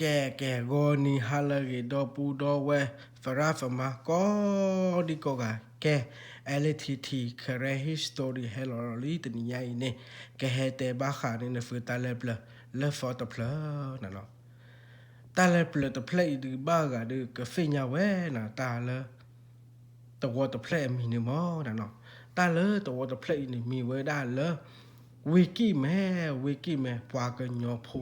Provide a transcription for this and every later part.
ကဲ ကဲ ဂီၤနံၤဟါလၢအဂ့ၤ ဒီပုၢ်ဒီဝဲၢ် သရၣ်သမါ ကိးဒံကိးဂၤ ကဲ L T T Karen History ဟဲလီၤလီၤလံတနံၤညါအံၤန့ၣ် ကဟဲတဲဘၣ်ဃးန့ၣ် နသုတၢ်လၢပျၢၤလၢသီတဖျၢၣ်နၤလီၤ. တၢ်လၢပျၢၤတဖျၢၣ်အံၤဒုးဘၣ်ဂၤဒုးကသ့ၣ်ညါဝဲနၤ တၢ်လၢ သဝီတဖျၢၣ်အမံၤန့ၣ်မ့ၢ်နၤလီၤ. တၢ်လၢသဝီတဖျၢၣ်အံၤန့ၣ် မံၤဝဲဒၣ်လၢ ဝ့ၢ်ကံၣ်မဲ ဝ့ၢ်ကံၣ်မဲ ပှၤကညီဖိ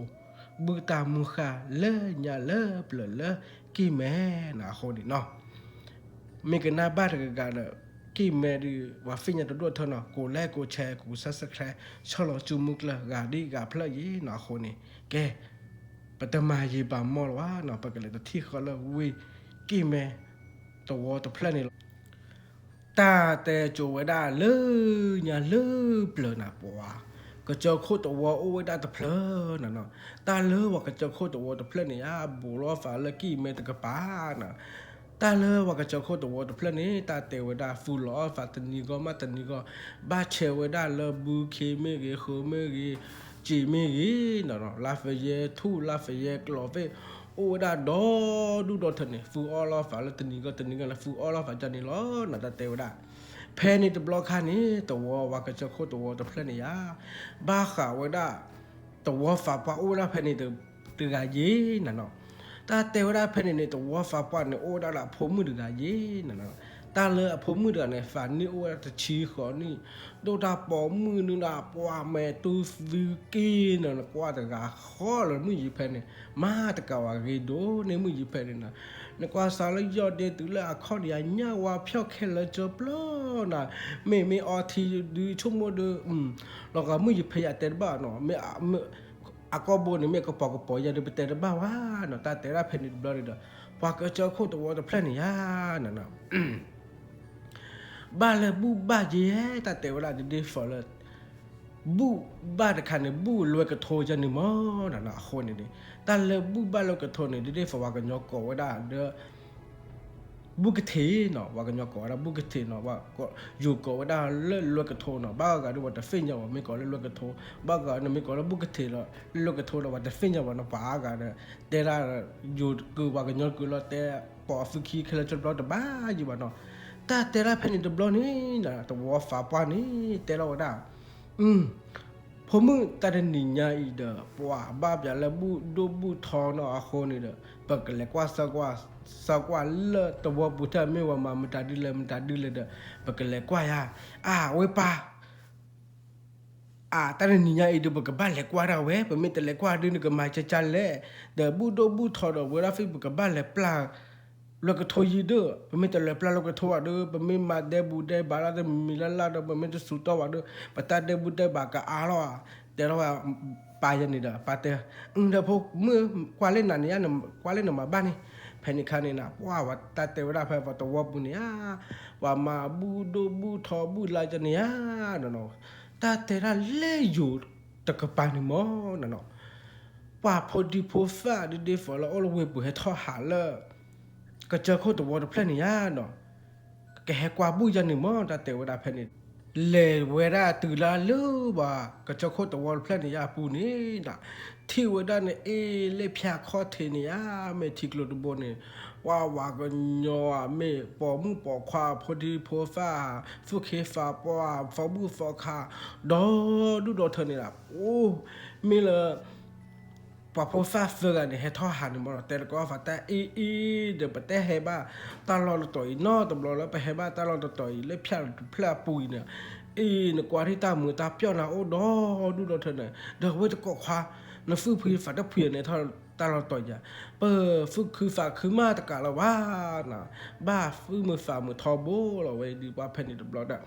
ဘုၣ်တၢ်မုၢ်ဃၢ်လၢညါလၢပျၢၤလၢကံၣ်မဲနၤအဃိန့ၣ်လီၤ. မ့ၢ်ကနၣ်ဘၣ်တဂၤဂၤဒီး ကံၣ်မဲဒုး ပှၤသ့ၣ်ညါတဒိၣ်ထၢနၤ ကိးလဲၣ်ကိးဆဲး ကိး subscribe ဆီၣ်လီၤစုမုၢ်ကျၢၢ် ဂၤဒ်ဂၤဖျၢၣ်ယံၤနၤအဃိန့ၣ် ကဲ ပတမၤယံာ်ပာ်မီၢ်လၢၤဘၣ်နၤ ပကလဲၤတထံၣ်ဃီလၢဝ့ၢ်ကံၣ်မဲ သဝီတဖျၢၣ်န့ၣ်လီၤ. တၢ်တဲကိၤဝဲဒၣ်လၢညါလၢပျၢၤနၤ ပှၤကစၢၢ်ခိၣ်သဝီအိၣ်ဝဲဒၣ်တဖျၢၣ်နၤလီၤ. တၢ်လၢပှၤကစၢၢ်ခိၣ်သဝီတဖျၢၣ်န့ၣ်ဧါ ဘူးလီၤသးလၢကံၣ်မဲတကပၤနၤ. တၢ်လၢပှၤကစၢၢ်ခိၣ်သဝီတဖျၢၣ်န့ၣ် တၢ်တဲဝဲဒၣ် သူၣ်လီၤအီၣ်သးတနံၤဂီၢ်မးတနံၤဂီၢ် ဘၣ်ဆဲးဝဲဒၣ်လၢဘုခ့မ့ၢ်ဂ့ၤ ဃုမ့ၢ်ဂ့ၤ စံာ်မ့ၢ်ဂ့ၤနၤလီၤ. လါဖဲယဲၢ်ထူၣ် လါဖဲယဲၢ်ကျီသ့ၣ် အိၣ်ဝဲဒၣ်ဒီဒူၣ်ဒီထၢန့ၣ် သူၣ်အီၣ်လီၤသးလၢတနံၤဂီၢ်တနံၤဂီၢ်န့ၣ် သူၣ်အီၣ်လီၤသးဒ်န့ၣ်လီၤနၤ တၢ်တဲဝဲဒၣ်. ဖဲန့ၣ်တဘျီခါန့ၣ် သဝီပှၤကစၢၢ်ခိၣ်သဝီတဖျၢၣ်န့ၣ်ဧါ ဘၣ်ဃးဝဲဒၣ် သဝီသးပှၢ်အိၣ်ဝဲဒၣ်ဖဲန့ၣ် တဂၤယ့ၤနၤလီၤ. တၢ်တဲဝဲဒၣ်ဖဲန့ၣ်န့ၣ် သဝီသးပှၢ်န့ၣ် အိၣ်ဝဲဒၣ်လၢအဖိမုၣ်တဂၤယ့ၤနၤလီၤ. တၢ်လၢအဖိမုၣ်တဂၤန့ၣ် သးနံၣ်အိၣ်ဝဲဒၣ်တဆံဃီနံၣ် ဒိၣ်တၢ်ပိာ်မုၣ်န့ၣ် ပှၤမဲာ်တူသံက့ၤနၤ နကွၢ်တဂၤဃီလၢမုၢ်ယံၤဖဲန့ၣ် မၤတကးဝဲဂ့ၤဒိၣ်န့ၢ်မုၢ်ယံၤဖဲန့ၣ်နၤ. နကွၢ်စးလၢယီၢ်ဒ့တုၤလၢအခီၣ်န့ၣ် အညၣ်ဝါဖျီၣ်ခဲလၢာ်ကၢပျီနၤ မ့မ့ၢ်အီထံဒုးဆိကမိၣ်ဒီး လီၤဂာ်မုၢ်ယံၤဖဲယတဲတဘၣ်နၤ မ့ၢ် အကိာ်ဘိန့ၣ် မ့ၢ်အကပိာ်ကပိာ်ယၤဒီးပတဲတဘၣ်ဝဲနၤ တၢ်တဲဒၣ်ဖဲန့ၣ်တဘျီန့ၣ်ဒီး ပှၤကစၢၢ်ခိၣ်သဝီတဖျၢၣ်န့ၣ်ဧါ ဘၣ်လၢဘူၣ်ဘၣ်ယဲ တၢ်တဲဝဲဒၣ်ဒ်ဒ်သိးလၢ ဘူၣ်ဘၣ်တခါန့ၣ် ဘူၣ်လွဲကထိယဲန့ၣ်မ့ၢ်နၤလီၤ. အဃိန့ၣ်န့ၣ် တၢ်လၢဘူၣ်ဘၣ်လွဲကထိန့ၣ် ဒ်ဒ်သိးပှၤကညီကိးဝဲဒၣ်ဒီး ဘူၣ်ကထ့ၣ်နၤ ပှၤကညီကိးဝဲဒၣ်ဘူၣ်ကထ့ၣ်နၤ ယိၤကိးဝဲဒၣ်လၢလွဲကထိနၤ ဘၣ်ဂၤဒီးပှၤတသ့ၣ်ညါဘၣ် မ့ၢ်ကိးလၢလွဲကထိ ဘၣ်ဂၤနမ့ၢ်ကိးလၢဘူၣ်ကထ့ၣ်လၢလွဲကထိဒီး ပှၤတသ့ၣ်ညါဘၣ်နၤ ပှၤအါဂၤဒီး တဲဒၣ် ယိၤကုၤပှၤကညီကုၤလီၤ တဲပိာ်အသုခံခဲလၢာ်ကၢပျီတဘၣ်ယံၤဘၣ်နၤ. တၢ်တဲဒၣ်ဖဲန့ၣ်တဘျီန့ၣ် သဝီသးပှၢ်န့ၣ် တဲလီၤဝဲဒၣ် ဖိမုၣ်တၢ်တနံၤညါအံၤဒီး ပှၤဘၣ်ပျးလၢဘူၣ်ဒိၣ်ဘူၣ်ထီနီၤအဃိန့ၣ်ဒီး ပကလဲၤကွၢ်ဆၢကွၢ် ဆၢကွၢ်လၢသဝီပူၤတၢ်မ့ၢ်ဝဲမၤမတၤဒ်လဲၣ်မတၤဒ်လဲၣ်ဒီး ပကလဲၤကွၢ်ယၤ အဝဲပၢ် အတၢ်တနံၤညါအံၤဒီး ပကဘၣ်လဲၤကွၢ်ဒၣ်ဝဲ ပမ့ၢ်တလဲၤကွၢ်ဒုးန့ၣ် ကမၤကၢကၢလဲၣ် ဒီးဘူၣ်ဒိၣ်ဘူၣ်ထီဒီး ဝဲဒၣ်ဖဲပကဘၣ်လဲၤပျၢ် လွဲကထိယံၤဒီး ပမ့ၢ်တလဲၤပျၢ်လွဲကထိဘၣ်ဒီး ပမ့ၢ်မၤဒဲဘူးဒဲဘးလၢတမံၤလၢ်လၢ်ဒီး ပမ့ၢ်တစူးတီၢ်ဘၣ်ဒီး ပတၢ်ဒဲဘူးဒဲဘးကအါလီၤဧါ တဲလီၤဝဲ ပၢ်ယဲန့ၣ်ဒီး ပၢ်တဲ ဒီးဖိမုၣ်ကွၢ်လၢနၤန့ၣ် ကွၢ်လၢနမၤဘၣ်န့ၣ် ဖဲန့ၣ်ခါန့ၣ်နၤ ပှၢ်ဝဲတၢ်တဲဝဲဒၣ်ဖဲပှၤသဝီပူၤန့ၣ်ဧါ ပှၤမၤဘူၣ်ဒိၣ်ဘူၣ်ထီဘူၣ်လါကန့ၣ်ဧါ တၢ်တဲဒၣ်လၢယိၤတကပၤန့ၣ်မ့ၢ်နၤ ပှၤဖိဒံဖိသၣ်ဒ်ဒ်သိးလၢအိၣ်လၢဝ့ၢ်ပူၤဟဲထီၣ်ဟးလၢ ကစၢၢ်ခိၣ်သဝီတဖျၢၣ်န့ၣ်ဧါ ကဟဲကွၢ်ဘူၣ်ယဲန့ၣ်မ့ၢ် တၢ်တဲဝဲဒၣ်ဖဲန့ၣ် လဲၤဝဲဒၣ်တုၤလၢလၢပှၤကစၢၢ်ခိၣ်သဝီတဖျၢၣ်န့ၣ်ဧါအပူၤန့ၣ် ထံၣ်ဝဲဒၣ်န့ၣ် အ့ၣ်လ့ၣ်ဖၠၣ်ခီၣ်ထံးန့ၣ်ဧါ မ့ၢ်ထံကျိတဘိန့ၣ် ပှၤဝၤကညီဧါ မ့ၢ်ပိာ်မုၣ်ပိာ်ခွါ ဖိဒံဖိသၣ် သူၣ်က့သးပှၢ် သီဘူၣ်သီခါ ဒီဒူၣ်ဒီထၢန့ၣ်ဧါ အိၣ် မ့ၢ်လၢ ပှၤဖိသၣ်သၢဂၤန့ၣ် ဟဲထီၣ်ဟးန့ၣ်မ့ၢ်ဒီး တဲတကိးဖးတၢ်အ့ၣ်အ့ၣ်ဒီး ပတဲဟဲဘၣ်တၢ်လီၢ်တတီၤအံၤနီတဘျီလၢ ပဟဲဘၣ်တၢ်လီၢ်တတီၤအံၤ လၢဖၠၣ်တဖျၢၣ်အပူၤအံၤန့ၣ် အ့ၣ် နကွၢ်ထံၣ်တၢ်မုာ်တၢ်ပျီၣ်နၤအိၣ်ဒီဒူၣ်ဒီထၢန့ၣ် ဒီးဝဲတကိးခွါ နသူၣ်ဖှံသးတဖှံန့ၣ်ထီၣ်တၢ်လီၢ်တတီၤယၤ ပသူၣ်ခုသးခုမးတကးလီၤဘၣ်နၤ ဘၣ်သုးမုာ်သးမုာ်ထီဘိလီၤဝဲဒ်ပှၤဖဲန့ၣ်တဘျီဒီး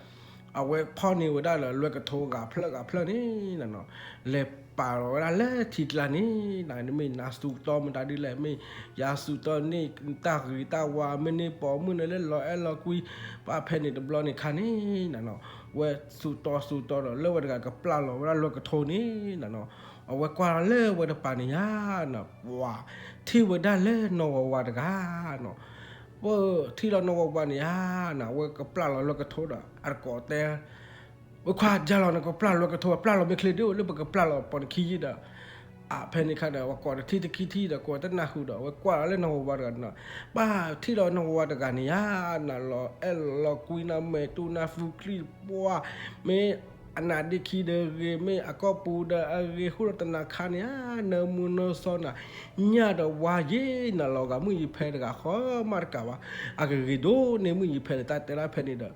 အဝဲဖီၣ်န့ၢ်ဝဲဒၣ်လၢလွဲကထိဂၤဖျၢၣ်ဂၤဖျၢၣ်န့ၣ်နၤနီၤ လဲၤပာ်လီၤဝဲဒၣ်လၢထံကျါန့ၣ် နမ့ၢ်နၤစူးတီမတၤဒ်လဲၣ် မ့ၢ်ယၤစူးတီန့ၢ်တၢ်ဂ့ၤတၢ်ဝါ မ့ၢ်န့ၢ်ပိာ်မုၣ်န့ၣ်လၢလီၤအဲၣ်လီၤကွံ ပှၤဖဲန့ၣ်တဘျီန့ၣ်ခါန့ၣ်နၤနီၤ ဝဲစူးတီစူးတီဒီး လၢဝဲတဂၤကပျၢ်လီၤဝဲဒၣ်လွဲကထိန့ၣ်နၤနီၤ အဝဲကွၢ်လီၤလၢဝဲတပၤန့ၣ်ယါနၤ ပှၤထံၣ်ဝဲဒၣ်လၢနီၢ်ဝၤဝၤတဂၤနီၤ ပထံၣ်လီၤနီၢ်ဝၤဝၤန့ၣ်ဧါ နဝဲကပျၢ်လီၤလွဲကထိဒီး အတကိးတဲ ဝဲခွါ ယၤလီၤ နကပျၢ်လွဲကထိ ပျၢ်လီၤမ့ၢ်ချ့ဒ်အိၣ်လၢပကပျၢ်လီၤပိာ်နခံယံာ်ဒီး ဖဲန့ၣ်ခါဒီး ပှၤကိးတထံၣ်တခံထံၣ်ဒီး ကိးတနၢ်ဟူဒီး အဝဲကွၢ်လီၤလၢနီၢ်ဝါဝါတဂၤန့ၣ်နီၤ, ပှၤထံၣ်လီၤနီၢ်ဝါဝါတဂၤန့ၣ်ဧါ, နၤလီၤအဲၣ်လီၤကွံ နမဲာ်တူၢ်နၢ်သူချံပှၢ်, မ့ၢ်အနါဒ့ခံဒီးဂ့ၤ, မ့ၢ်အကိာ်ပူၤဒီးအဂ့ၤ, ဃုာ်ဒီးတနၤခါန့ၣ်ဧါ, နၢမူနၢစီနၤ, ညၣ်ဒီးဝါယ့ၤ, နလီၤဂာ်မုၣ်ယံၤဖဲတဂၤဃီမးတကးဘၣ်, အကဂ့ၤဒိၣ်န့ၢ်မုၣ်ယံၤဖဲန့ၣ် တၢ်တဲဒၣ်ဖဲန့ၣ်ဒီး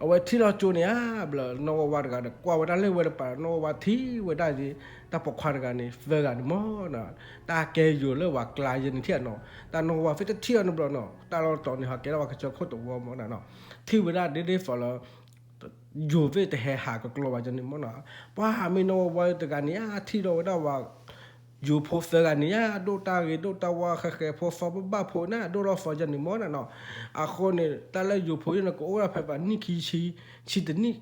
အဝဲထံၣ်လီၤကၠိန့ၣ်ဧါ, ဘျီနီၢ်ဝါဝါတဂၤဒီး ကွၢ်ဝဲဒၣ်လၢဝဲတပၤ နီၢ်ဝါဝါထံၣ်ဝဲဒၣ်ဒ် တၢ်ပိာ်ခွါတဂၤန့ၣ် သၢဂၤန့ၣ်မးနီၤ, တၢ်ကဲယိၤလၢပှၤကျါယဲန့ၣ်ထံၣ်နီၤ, တၢ်နီၢ်ဝါဝါဖဲတထံၣ်အီၤန့ၣ်ဘျီနီၤ, တၢ်လီၤတီၤန့ၣ် ဟးကဲထီၣ်ပှၤကစၢၢ်ခိၣ်တဝီမးနီၤ, ထံၣ်ဝဲဒၣ်ဒ်ဒ်သိးလၢ ယိၤသ့ၣ်တဟဲဟးကကျီဘၣ်ယဲန့ၣ်မးနီၤ, ပှၤမ့ၢ်နီၢ်ဝါဝါတဂၤန့ၣ်ဧါ, ထံၣ်လီၤဝဲဒၣ်ဝဲ ယိၤဖိသၢဂၤန့ၣ်ဧါ, ဒိၣ်တၢ်ဂ့ၤဒိၣ်တၢ်ဝါ ဃဲဃဲဖိသီဘၣ်ဖိန့ၣ် ဒိၣ်ထီၣ်သီယဲန့ၣ်မးနီၤ, အဃိန့ၣ် တၢ်လၢယိၤဖိယဲန့ၣ် ကအိၣ်ဒၣ်ဖဲပှၤနံၣ်ခံဆံ, ခံဆံတနံၣ်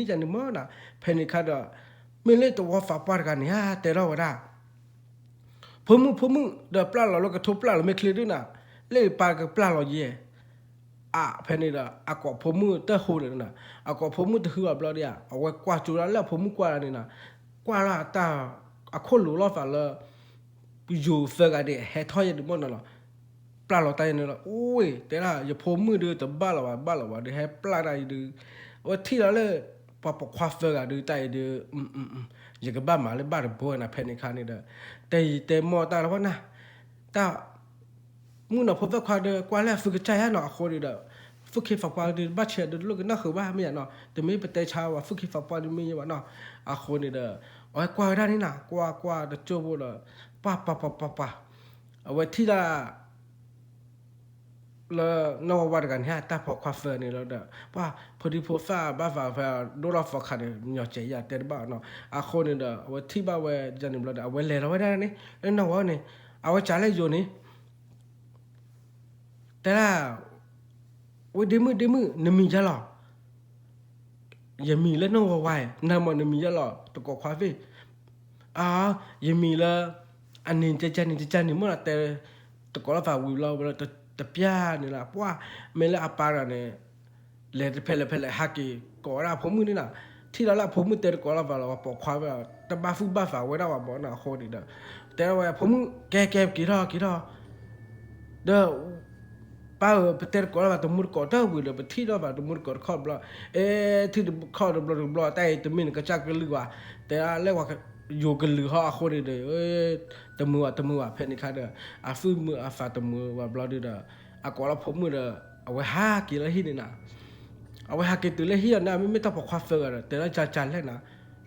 ယဲန့ၣ်မးနီၤ, ဖဲန့ၣ်ခါဒီး မ့ၢ်လၢတဝီသးပှၢ်တဂၤန့ၣ်ဧါ, တဲထီၣ်ဝဲဒၣ် ဖိမုၣ်ဖိမုၣ် ဒီးပျၢ်လီၤလၢကထိပျၢ်လီၤမ့ၢ်ချ့ဒုနီၤ, လၢပၢ်ကပျၢ်လီၤယဲ, အဖဲန့ၣ်ဒီး အကိးဖိမုၣ်တဟူးလၢၤနီၤ, အကိးဖိမုၣ်တဟူးဘၣ်ဘျီဒီး အဝဲကွၢ်ကၠိဒၣ်လၢအဖိမုၣ်ကွၢ်ဒၣ်န့ၣ်နီၤ, ကွၢ်လၢတၢ်အခိၣ်လိၤလီၤသးလၢ ယိၤသၢဂၤဒဲးဟဲထီၣ်ယဲန့ၣ်မးနီၤလီၤ, ပျၢ်လီၤတၢ်ယဲန့ၣ်လီၤ, အိၣ်ဝဲ တဲဒၣ် ယဖိမုၣ်ဒုတဘၣ်လီၤဘၣ် ဘၣ်လီၤဘၣ်ဒီး ဟဲပျၢ်တၢ်အံၤဒု, အဝဲထံၣ်လီၤလၢ ပှၤပိာ်ခွါသၢဂၤဒု တၢ်အံၤဒု ယကဘၣ်မၤလၢဘၣ်တဘိနီၤ, ဖဲန့ၣ်ခါန့ၣ်ဒီး တဲယတဲမီၢ်တၢ်လၢပှၤနၤ, တၢ် မုၣ်နီၤဖိသၣ်ခွါဒီး ကွၢ်လၢအသုကစၢ်ယါနီၤ, အဃိန့ၣ်ဒီး သူၣ်က့သးပှၢ်ဒု ဘၣ်ဆဲးဒုတလိၣ်ကနၣ်ဃုာ်ဘၣ်မ့ၢ်ယါနီၤ, တမ့ၢ်ပတဲဆါဝဲ သူၣ်က့သးပှၢ်ဒုမ့ၢ်ယါဘၣ်နီၤ, အဃိန့ၣ်ဒီး အဝဲကွၢ်ဝဲဒၣ်န့ၣ်နီၤ, ကွၢ်ကွၢ်တကၠိဖိဒီး ပှၤပှၤပှၤပှၤပှၤ, အဝဲထံၣ်ဒၣ် လၢနီၢ်ဝါဝါတဂၤန့ၣ် တၢ်ပိာ်ခွါသၢန့ၣ်လီၤဒီး ပှၤဖိဒံဖိသၣ်ဘၣ်သးဖဲ ဒိၣ်ထီၣ်သီခါန့ၣ် ညီစဲးယၤတဲတဘၣ်နီၤ, အဃိန့ၣ်ဒီး အဝဲထံၣ်ဘၣ်ဝဲယဲန့ၣ်ဘျီဒီး အဝဲလဲၤလီၤဝဲဒၣ်န့ၣ် လၢနီၢ်ဝါန့ၣ်, အဝဲစးလၢယိၤန့ၣ် တဲဒၣ် ဝဲဒ့မုၣ်ဒ့မုၣ် နမံၤယါလီၤ, ယမံၤလၢနီၢ်ဝါဝါ, နမ့ၢ်နမံၤယါလီၤ တကိးခွါသ့ၣ်, အ ယမံၤလၢ အန့ၣ်ကကန့ၣ် ကကန့ၣ်မ့ၢ်လီၤတဲ, တကိးလီၤသးဝံၤဘျီဝဲလၢ တပျၢ်န့ၣ်လီၤ, ပှၤ မ့ၢ်လၢအပၢ်တဂၤန့ၣ် လဲၤတဖဲလဲၣ်ဖဲလဲၣ် ဟးက့ၤကိးဝဲဒၣ်အဖိမုၣ်န့ၣ်နီၤ, ထံၣ်လီၤလၢအဖိမုၣ်တဲတကိးလီၤသးလီၤ ပှၤပိာ်ခွါဝဲ တဘၣ်သူၣ်ဘၣ်သးဝဲဒၣ်ဘၣ်ဘီနီၤ, အဃိန့ၣ်ဒီး တဲထီၣ်ဝဲအဖိမုၣ် ကဲကဲက့ၤထီၣ်က့ၤထီၣ် ဒီး ပၢ်ဧၢ ပတဲတကိးလၢၤဘၣ်တမူတကိးတၢၢ်ဝံၤဒီး ပထံၣ်ထီၣ်ဘၣ်တမူတကိးတခီဘျီ, အဲ ထံၣ်တခီတဘျီတဘျီ တၢ်အံၤတမ့ၢ်နကစၢ်ကလုၢ်ဘၣ်, တဲဒၣ်လၢပှၤယိၤကလုၢ်ဟီအဃိန့ၣ်ဒီး တမုာ်ဘၣ်တမုာ်ဘၣ် ဖဲန့ၣ်ခါဒီး အသူၣ်မုာ်အသးတမုာ်ဘၣ်ဘျီဒီး အကိးလၢဖိမုၣ်ဒီး အဝဲဟးက့ၤလၢဟံၣ်န့ၣ်နီၤ, အဝဲဟးက့ၤတုၤလၢဟံၣ်အီၤန့ၣ် မ့မ့ၢ်တၢ်ပိာ်ခွါသၢဂၤဒီး တဲလၢ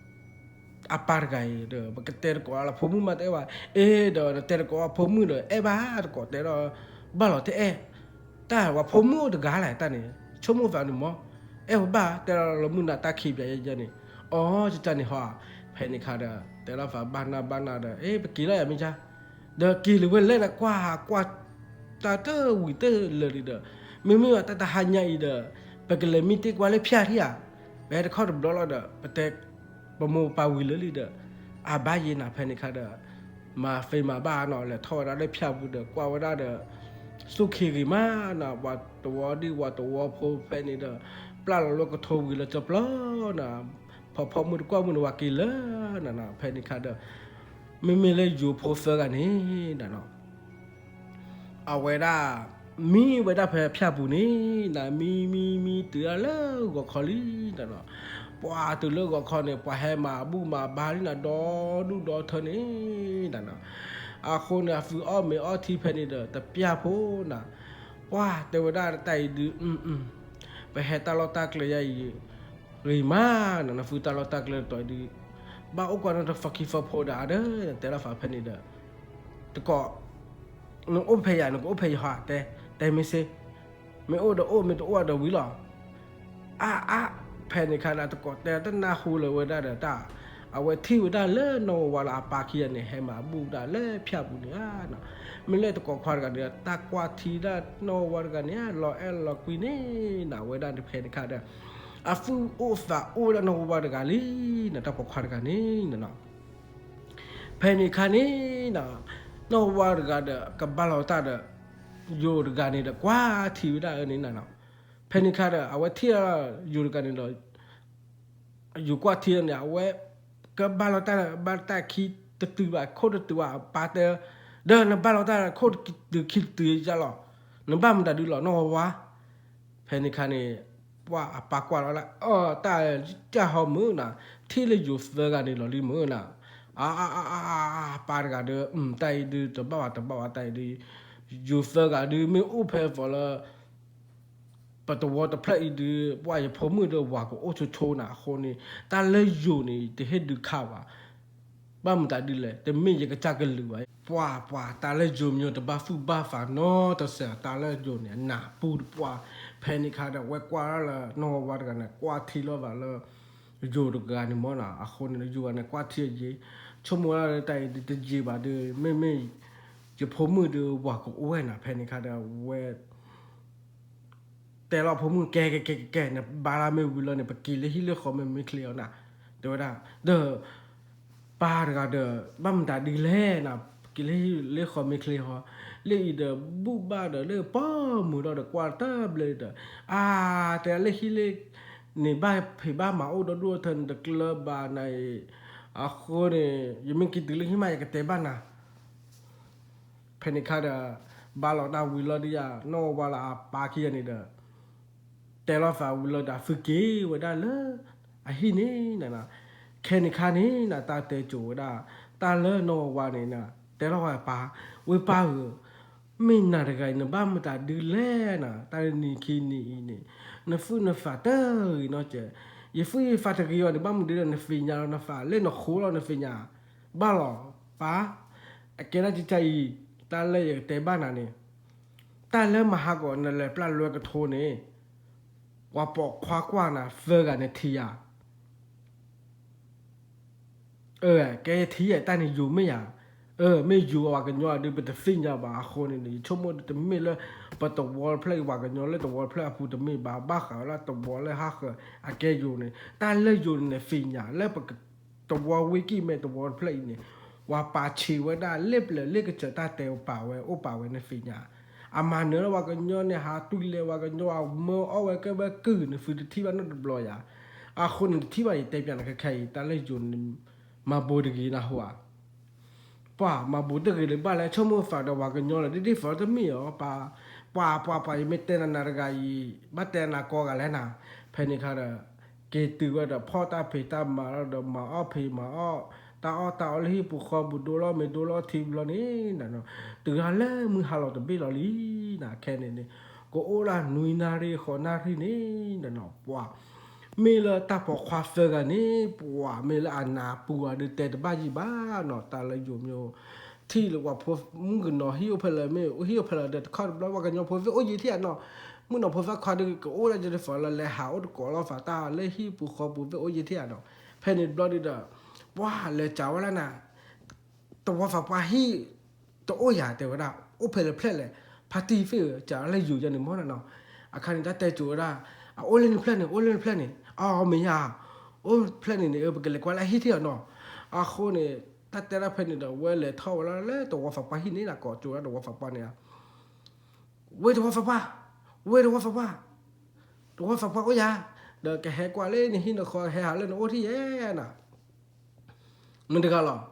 ကၢ်ကၢ်လဲၣ်နီၤ အပၢ်တဂၤအံၤဒီး ပကတဲတကိးလၢဖိမုၣ်မးတအဲၣ်ဘၣ်, အဲၣ်ဒီးနတဲတကိးဖိမုၣ်ဒီး အဲၣ်ဘၣ်တကိးတဲဒီး ဘၣ်လီၤတအဲၣ်, တၢ်ဝဲဖိမုၣ်အိၣ်တဂၤလဲၣ်တၢ်န့ၣ် ဆိကမိၣ်သးန့ၣ်မး, အဲၣ်ဝဲဘၣ် တဲလီၤလၢမုၢ်နၤတၢ်ခံးပယီၤယဲန့ၣ်, အိ ကကန့ၣ်ဟီ, ဖဲန့ၣ်ခါဒီး တဲလီၤသးဘၣ်နၢ်ဘၣ်နၢ်ဒီး အဲ ပက့ၤလီၤယၤမ့ၢ်ကါ ဒီးက့ၤလၢၤဝဲလဲၣ်န့ၣ် ကွၢ်ကွၢ် တၢ်တဝံၤတလၢာ်လံဒီး မ့မ့ၢ်ဝဲတၢ်တဟါညါအံၤဒီး ပကလဲၤမံတ့ၢ်ကွၢ်လၢဖၠၣ်ထံၣ်ဧါ, ပဟဲတခီတဘျီလီၤဒီး ပတဲ ပမိၢ်ပပၢ်ဝံၤလၢာ်လံဒီး အဘၣ်ယဲနၤ ဖဲန့ၣ်ခါဒီး မၤသ့မၤဘၣ်နီၤ လဲၤထီၣ်ဝဲဒၣ်လၢဖၠၣ်ပူၤဒီး ကွၢ်ဝဲဒၣ်ဒီး သူၣ်ခ့ဂ့ၤမးနီၤ ပှၤတဝီဒံၣ်ပှၤတဝီဖိဖဲန့ၣ်ဒီး ပျၢ်လီၤလၢကထိဝံၤလၢကၠီပျီနီၤ ဖီဖီမုၢ်တကွၢ်မုၢ်န့ၣ် ဝၤက့ၤလၢနၤနီၤ ဖဲန့ၣ်ခါဒီး မ့မ့ၢ်လၢယိၤဖိသၢဂၤန့ၣ်နီၤ အဝဲဒၣ် မံဝဲဒၣ်ဖဲဖၠၣ်ပူၤန့ၣ်နီၤ မံမံမံတုၤဒၣ်လၢဂီၤခီလံနီၤနီၤ ပှၤတုၤလၢဂီၤခီန့ၣ် ပှၤဟဲမၤဘူၣ်မၤဘါလံနီၤ ဒီဒူၣ်ဒီထၢန့ၣ်နီၤနီၤ အဃိန့ၣ် အသုအီၣ်မ့ၤအီထံဖဲန့ၣ်ဒီး တပျၢ်ဖိနီၤ ပှၤတဲဝဲဒၣ်တၢ်အံၤဒုး ပဟဲတၢ်လီၢ်တၢ်ကျဲယါအံၤ ဂ့ၤမးနီၤ နသုတၢ်လီၢ်တၢ်ကျဲတတီၤအံၤဒုး ဘၣ်အိၣ်ကွၢ်နီတဖီခံဖီဖိဒီး အါဒၢး တဲလီၤသးဖဲန့ၣ်ဒီး တကိး နအိၣ်ဖဲယၤ နကအိၣ်ဖဲယဟီ တဲ တဲမ့ၢ်စ့ မ့ၢ်အိၣ်ဒီးအိၣ် မ့ၢ်တအိၣ်ဒီးဝံၤလီၤ အါအါ ဖဲန့ၣ်ခါဒီး တကိးတဲတနၢ်ဟူလၢၤဝဲဒၣ်ဒီးတၢ် အဝဲထံၣ်ဝဲဒၣ်လၢနီၢ်ဝါဝါလၢအပၢ်ခံဂၤန့ၣ် ဟဲမၤဘူၣ်ဒၣ်လၢဖၠၣ်ပူၤန့ၣ်ဧါနီၤ မ့ၢ်လၢတကိးခွါတဂၤဒီး တၢ်ကွၢ်ထံဒၣ်နီၢ်ဝါဝါတဂၤန့ၣ် လီၤအဲၣ်လီၤကွံန့ၣ်နီၤ အဝဲဒၣ်န့ၣ်ဖဲန့ၣ်ခါဒီး အသူၣ်အိၣ်သးအိၣ်ဝဲဒၣ်နီၢ်ဝါဝါတဂၤလံနီၤ တၢ်ပိာ်ခွါတဂၤန့ၣ်နီၤ ဖဲန့ၣ်ခါန့ၣ်နီၤ နီၢ်ဝါဝါတဂၤဒီး ကဘၣ်လီၤတၢ်ဒီး ယိၤတဂၤန့ၣ်ဒီး ကွၢ်ထံဝဲဒၣ်အန့ၣ်နီၤ ဖဲန့ၣ်ခါဒီး အဝဲထံၣ်ယိၤတဂၤန့ၣ်ဒီး ယိၤကွၢ်ထံန့ၣ် အဝဲ ကဘၣ်လီၤတၢ်ဒီး ဘၣ်တၢ်ခံ တတုၤဘၣ် ခိၣ်တတုၤဘၣ် အပၢ်တဲ, ဒီးနဘၣ်လီၤတၢ်ခိၣ်တတုၤခံတတုၤယါလီၤ, နဘၣ်မတၤဒုလီၤ နီၢ်ဝါဝါ. ဖဲန့ၣ်ခါန့ၣ် ပှၢ်အပၢ်ကွၢ်လီၤလၢ အတၢ်တၢ်ဟီမုၢ်နၤ, ထံၣ်လၢယိၤသၢဂၤန့ၣ်လီၤလံမုၢ်နၤ, အ အ အ အ အ ပၢ်တဂၤဒီး တၢ်အံၤဒုးတဘၣ်ဘၣ်တဘၣ်ဘၣ်တၢ်အံၤဒုး, ယိၤသၢဂၤဒုး မ့ၢ်အိၣ်ဖဲအသီလၢ ပတဝီတဖျၢၣ်အံၤဒုး ပှၢ်ယဖိမုၣ်ဒီးဝၤကအိၣ်ဆိဆိနၤအဃိန့ၣ် တၢ်လၢယိၤန့ၣ် တဟ့ၣ်ဒုးခးဘၣ်. ဘၣ်မတၤဒုလဲၣ် တမ့ၢ်ယကစၢ်ကလုာ်ဘၣ်. ပှၢ်ပှၢ် တၢ်လၢယိၤမ့ၢ်တဘၣ်သူၣ်ဘၣ်သးနီတစဲး တၢ်လၢယိၤန့ၣ် အနၢ်ပူၤတပှၢ်. ဖဲန့ၣ်ခါဒီး ဝဲကွၢ်လၢနီၢ်ဝါဝါတဂၤန့ၣ် ကွၢ်ထံလီၤဘၣ်လၢ ယိၤတဂၤန့ၣ်မ့ၢ်နၤ, အဃိန့ၣ် ယိၤဂၤန့ၣ် ကွၢ်ထံအယံၤ, ဆိကမိၣ်လၢတၢ်အံၤဒုးတယံၤဘၣ်ဒီး မ့မ့ၢ် ယဖိမုၣ်ဒီးဝၤကအိၣ်ဝဲနၤ. ဖဲန့ၣ်ခါဒီး ဝဲ တဲလီၤဖိမုၣ် ကဲ ကဲ ကဲ ကဲ နဘါလၢမ့ၢ်ဝံၤလီၤန့ၣ် ပက့ၤလၢဟံၣ်လၢဃီမ့ၢ်မ့ၢ်ချ့အီၤနၤ, တဲဝဲဒၣ်, ဒီး ပၢ်တဂၤဒီး ဘၣ်မတၤဒုလဲၣ်နၤ, ပက့ၤလၢဟံၣ်လၢဃီမ့ၢ်ချ့ဟီ, လၢအံၤဒီး ဘူၣ်ဘၣ်ဒီးလၢပီမုၢ်ဒီး ကွၢ်တဘျီဒီး အါ တဲလၢဟံၣ်လၢ န့ၣ်ဘၣ်ဖံးဘၣ်မၤအိၣ်ဒီဒူၣ်အထၢန့ၣ် တကျၢၤဘၣ်နၤအံၤ, အဃိန့ၣ် ယမ့ၢ်က့ၤတုၤလၢဟံၣ်မး ယကတဲဘၣ်နၤ. ဖဲန့ၣ်ခါဒီး ဘါလီၤတၢ်ဝံၤလီၤဒုးယၤ နီၢ်ဝါလၢအပၢ်ခံဂၤန့ၣ်ဒီး တဲလီၤသးဝံၤလီၤဒီး သုက့ၤဝဲဒၣ်လၢအဟံၣ်န့ၣ်နၤ, ခဲန့ၣ်ခါန့ၣ်နၤ တၢ်တဲကိၤဝဲဒၣ် တၢ်လၢနီၢ်ဝါဝါန့ၣ်နၤ တဲလီၤဝဲပၢ်, ဝဲပၢ်ဧၢ, မ့ၢ်နၤတဂၤအံၤ နဘၣ်မတၤဒုလဲၣ်နၤ, တၢ်နံၤခံနံၤအံၤန့ၣ် နသူၣ်နသးတဂ့ၤနီတစဲး, ယသူၣ်ယသးတဂ့ၤအီၤန့ၣ် ဘၣ်မနုၤဒီး နသ့ၣ်ညါလီၤနသးလၢနဃိလီၤ နသ့ၣ်ညါ, ဘၣ်လီၤပၢ်, အကဲဒၣ်ကကါအံၤ တၢ်လၢယကတဲဘၣ်နၤန့ၣ် တၢ်လၢမဟါကီး နလဲၤပျၢ်လွဲကထိန့ၣ် ပှၤပိာ်ခွါကွၢ်နၤသၢဂၤန့ၣ်ထံၣ်ယၤ, ကဲယထံၣ်ယဲ တၢ်န့ၣ်ယိၤမ့ၢ်ယၤ, မ့ၢ်ယိၤဝဲကညီဒုး ပတသ့ၣ်ညါဘၣ်အဃိန့ၣ် ယဆိကမိၣ်တမ့ၢ်လၢ ပတဝီတဖျၢၣ်အံၤ ပှၤကညီလၢတဝီတဖျၢၣ်အပူၤတမ့ၢ်ဘၣ် ဘၣ်ဃးလၢတဝီလၢဟးဃၢၤ အကဲယိၤန့ၣ် တၢ်လၢယိၤန့ၣ် နသ့ၣ်ညါလၢပ တဝီဝ့ၢ်ကံၢ်မဲတဝီတဖျၢၣ်အံၤန့ၣ် ပှၤပာ်ဆံးဝဲဒၣ်လ့ပျၢၤလ့ကစၢၤ တၢ်တဲပာ်ဝဲအိၣ်ပာ်ဝဲ နသ့ၣ်ညါ, အမၤနၢၤလၢပှၤကညီန့ၣ် ဟးတွံၢ်လဲၤပှၤကညီ အမၢအီၣ်ဝဲကဲဝဲကုၢ် နသုတထံၣ်ဘၣ်နီတဘျီယၤ, အဃိန့ၣ် တထံၣ်ဘၣ် ယတဲပျးနၤခဲခဲအံၤ တၢ်လၢယိၤန့ၣ် မၤဘိးတဂ့ၤနဟူဧါ ပှၤမၤဘိးတဂ့ၤလၢၤဘၣ်လဲၣ် ဆိကမိၣ်သးဒီးပှၤကညီလၢ ဒ်ဒ်သိးတမ့ၢ်အီၤ ပှၤ ပှၤ ပှၤ ယမ့ၢ်တဲနၤနၤတဂၤအံၤ ဘၣ်တဲနၤကိးဂၤလဲၣ်နၤ, ဖဲန့ၣ်ခါဒီး က့ၤတုၤဝဲဒီး ဖီၣ်တၢ်ဖံးတၢ်မၤလီၤဒီး မၤအီၣ်ဖံးမၤအီၣ် တၢ်အီၣ်တၢ်အီလၢဟံၣ်ပူၤဃီပူၤ ဒိလီၤမ့ၤဒိလီၤထံဘျီန့ၣ် တုၤလၢမုၢ်ဟါလီၤတဘ့ၣ်လီၤလံနၤ ခဲန့ၣ်န့ၣ် ကအိၣ်ဒၣ်နွံနၣ်ရံၣ်ဃိးနၣ်ရံၣ်န့ၣ် ပှၤ မ့ၢ်လၢတၢ်ပိာ်ခွါသၢဂၤန့ၣ် ပှၤမ့ၢ်လၢအနၢ်ပူၤဂၤဒုးတဲတဘၣ်ယံၤဘၣ်နီၤ တၢ်လၢယိၤမ့ၢ် ထံၣ်လၢပှၤဖိမုၣ်ကနီၤဟံၣ်အိၣ်ဖဲလဲၣ် မ့ၢ်ဟံၣ်အိၣ်ဖဲလဲၣ်ဒီး တခီတဘျီပှၤကညီဖိသ့ၣ်အိၣ်ယံၤထံၣ်ဧါနီၤ, မုၣ်ကနီၤဖိသၣ်ခွါဒုးကအိၣ်ဒၣ်ယတဖၣ်လၢ လဲၤဟးအိၣ်တကိးလီၤသးတၢ်လၢဟံၣ်ပူၤဃီပူၤသ့ၣ်အိၣ်ယံၤထံၣ်ဧါနီၤ, ဖဲန့ၣ်တဘျီဒုးဒီး ပှၤလဲၤစံးဝဲလၢနၤ တဝီသးပှၢ်ဟံၣ် တအိၣ်ယၤတဲဝဲဒၣ် အိၣ်ဖဲလဲၣ်ဖျဲၣ်လဲၣ် ဖါတံၢ်သ့ၣ်ဧၢ စံးလၢယိၤယဲန့ၣ်မ့ၢ်နီၤ, အခါန့ၣ် တၢ်တဲကိၤဝဲဒၣ် အအိၣ်လၢနဖျဲၣ်န့ၣ် အိၣ်လၢနဖျဲၣ်န့ၣ် အီမ့ၢ်ယါ အိၣ်ဖျဲၣ်န့ၣ်န့ၣ် ပကလဲၤကွၢ်လၢအဟံၣ်ထံၣ်ဧါနီၤ, အဃိန့ၣ် တၢ်တဲဒၣ်ဖဲန့ၣ်ဒီး ဝဲလဲၤထီၣ်ဝဲလၢတဝီသးပှၢ်ဟံၣ်န့ၣ် ကိးကိၤဝဲဒၣ်တဝီသးပှၢ်န့ၣ် ဝ့ၢ်တဝီသးပှၢ်, ဝ့ၢ်တဝီသးပှၢ်, တဝီသးပှၢ်အိၣ်ယၤ, ဒီးကဟဲကွၢ်လၢနဟံၣ်နဃီ ဟဲဟးလၢနအိၣ်ထံၣ်ယဲနၤ, မ့ၢ်တဂၤလီၤ,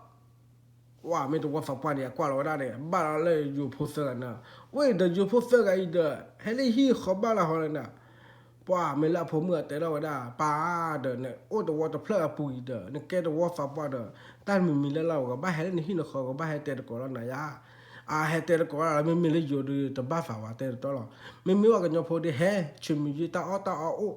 ဝဲမ့ၢ်တဝီသးပှၢ်န့ၣ် အကွၢ်လီၤဝဲဒၣ်န့ၣ် ဘၣ်လီၤလၢယိၤဖိသၢဂၤန့ၣ်, ဝ့ၢ်ဒီးယိၤဖိသၢဂၤအံၤဒီး ဟဲလၢဟံၣ်ဃီဘၣ်လီၤဟီလၢနၤ ပှၤမ့ၢ်လၢအဖိမုၣ်အတဲထီၣ်ဝဲဒၣ် ပၢ်ဒီး နအိၣ်တဝီတဖျၢၣ်အပူၤအံၤဒီး နကဲတဝီသးပှၢ်ဒီး တၢ်မံၤမံၤလၢ်လၢ် ကဘၣ်ဟဲလၢနဟံၣ်နဃီ ကဘၣ်ဟဲတဲတကိးလီၤနၤယါ, အဟဲတဲတကိးလီၤ မ့မ့ၢ်လၢယိၤဒီး တဘၣ်သးဝဲတဲတတီလီၤ, မ့မ့ၢ်ပှၤကညီဖိဒီး ဟဲဆံးမံၤယံၤ တၢ်အီၣ်တၢ်အီအိၣ်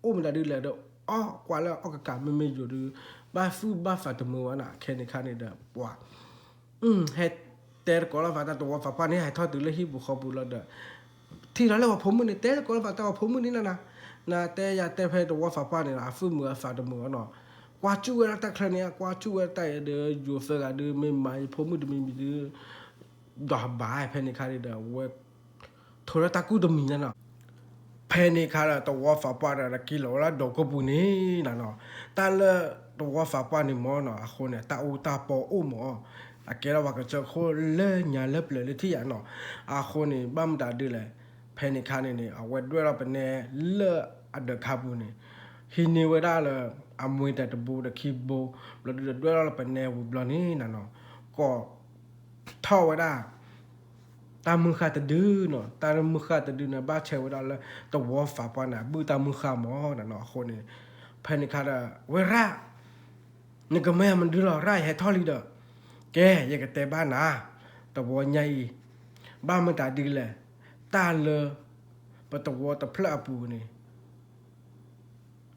အိၣ်မတၤဒ်လဲၣ်ဒီး အီၣ်ကွၢ်လၢအီၣ်ကကး မ့မ့ၢ်ယိၤဒီး ဘၣ်သူၣ်ဘၣ်သးတမုာ်ဝဲနၤ ခဲန့ၣ်ခါန့ၣ်ဒီး ပှၤ ဟဲတဲတကိးလီၤသး တၢ်တဝီသးပှၢ်န့ၣ် ဟဲထီၣ်တုၤလၢဟံၣ်ပူၤဃီပူၤလီၤဒီး ထံၣ်လီၤလၢပှၤဖိမုၣ်န့ၣ် တဲတကိးလီၤသး တၢ်ပှၤဖိမုၣ်န့ၣ်နၤနၤ, နတဲယၤတဲဖဲတဝီသးပှၢ်န့ၣ် အသူၣ်မုာ်အသးတမုာ်အီၤနီၤ, ကွၢ်ကၠူၣ်ဝဲဒၣ်တၢ်ချၢန့ၣ် ကွၢ်ကၠူၣ်ဝဲတၢ်အံၤဒီး ယိၤသၢဂၤဒုး မ့ၢ်မၤယဖိမုၣ်တမံၤမံၤဒုး ဒီးဘၣ်ဖဲန့ၣ်ခါန့ၣ်ဒီး ဝဲ ထိးလၢတၢ်ကူၣ်တမံၤညါနီၤ, ဖဲန့ၣ်ခါဒီး တဝီသးပှၢ်ဒီး က့ၤလီၤဝဲလၢဒီးကိၢ်ပူၤန့ၣ်နၤနီၤ, တၢ်လၢတဝီသးပှၢ်န့ၣ်မ့ၢ်နီၤ အဃိန့ၣ် တၢ်အူတၢ်ပီအိၣ်မ့ၢ်အီၤ, အကဲထီၣ်ပှၤကစၢၢ်ခိၣ်လၢညါလၢပျၢၤလၢထံၣ်ယါနီၤ, အဃိန့ၣ် ဘၣ်မတၤဒုလဲၣ်, ဖဲန့ၣ်ခါန့ၣ်န့ၣ် အဝဲဒွဲၣ်ထီၣ်ပနဲလၢအဒၢးခါပူၤန့ၣ် ဟံးန့ၢ်ဝဲဒၣ်လၢ အမှဲတၢ်တဘိဒီးခံဘိ, ဘျီဒုးဒီးဒွဲၣ်ထီၣ်လၢပနဲဝံၤဘျီန့ၣ်နၤနီၤ, ကိးထီၣ်ဝဲဒၣ် တၢ်မုၢ်ဃၢ်တဒုနီၤ, တၢ်မုၢ်ဃၢ်တဒုန့ၣ် ဘၣ်ဆဲးဝဲဒၣ်လၢသဝီဖးပှၢ်န့ၣ် အဘုၣ်တၢ်မုၢ်ဃၢ်မးနီၤ. အဃိန့ၣ် ဖဲန့ၣ်ခါဒီး ဝဲရၣ် နကမၢယၤမနုၤလီၤ ရၣ် ယဟဲထီၣ်လံဒီး, ကဲ ယကတဲဘၣ်နၤ, သဝီညါအံၤ ဘၣ်မတၤဒ်လဲၣ်, တၢ်လၢ ပသဝီတဖျၢၣ်အပူၤန့ၣ်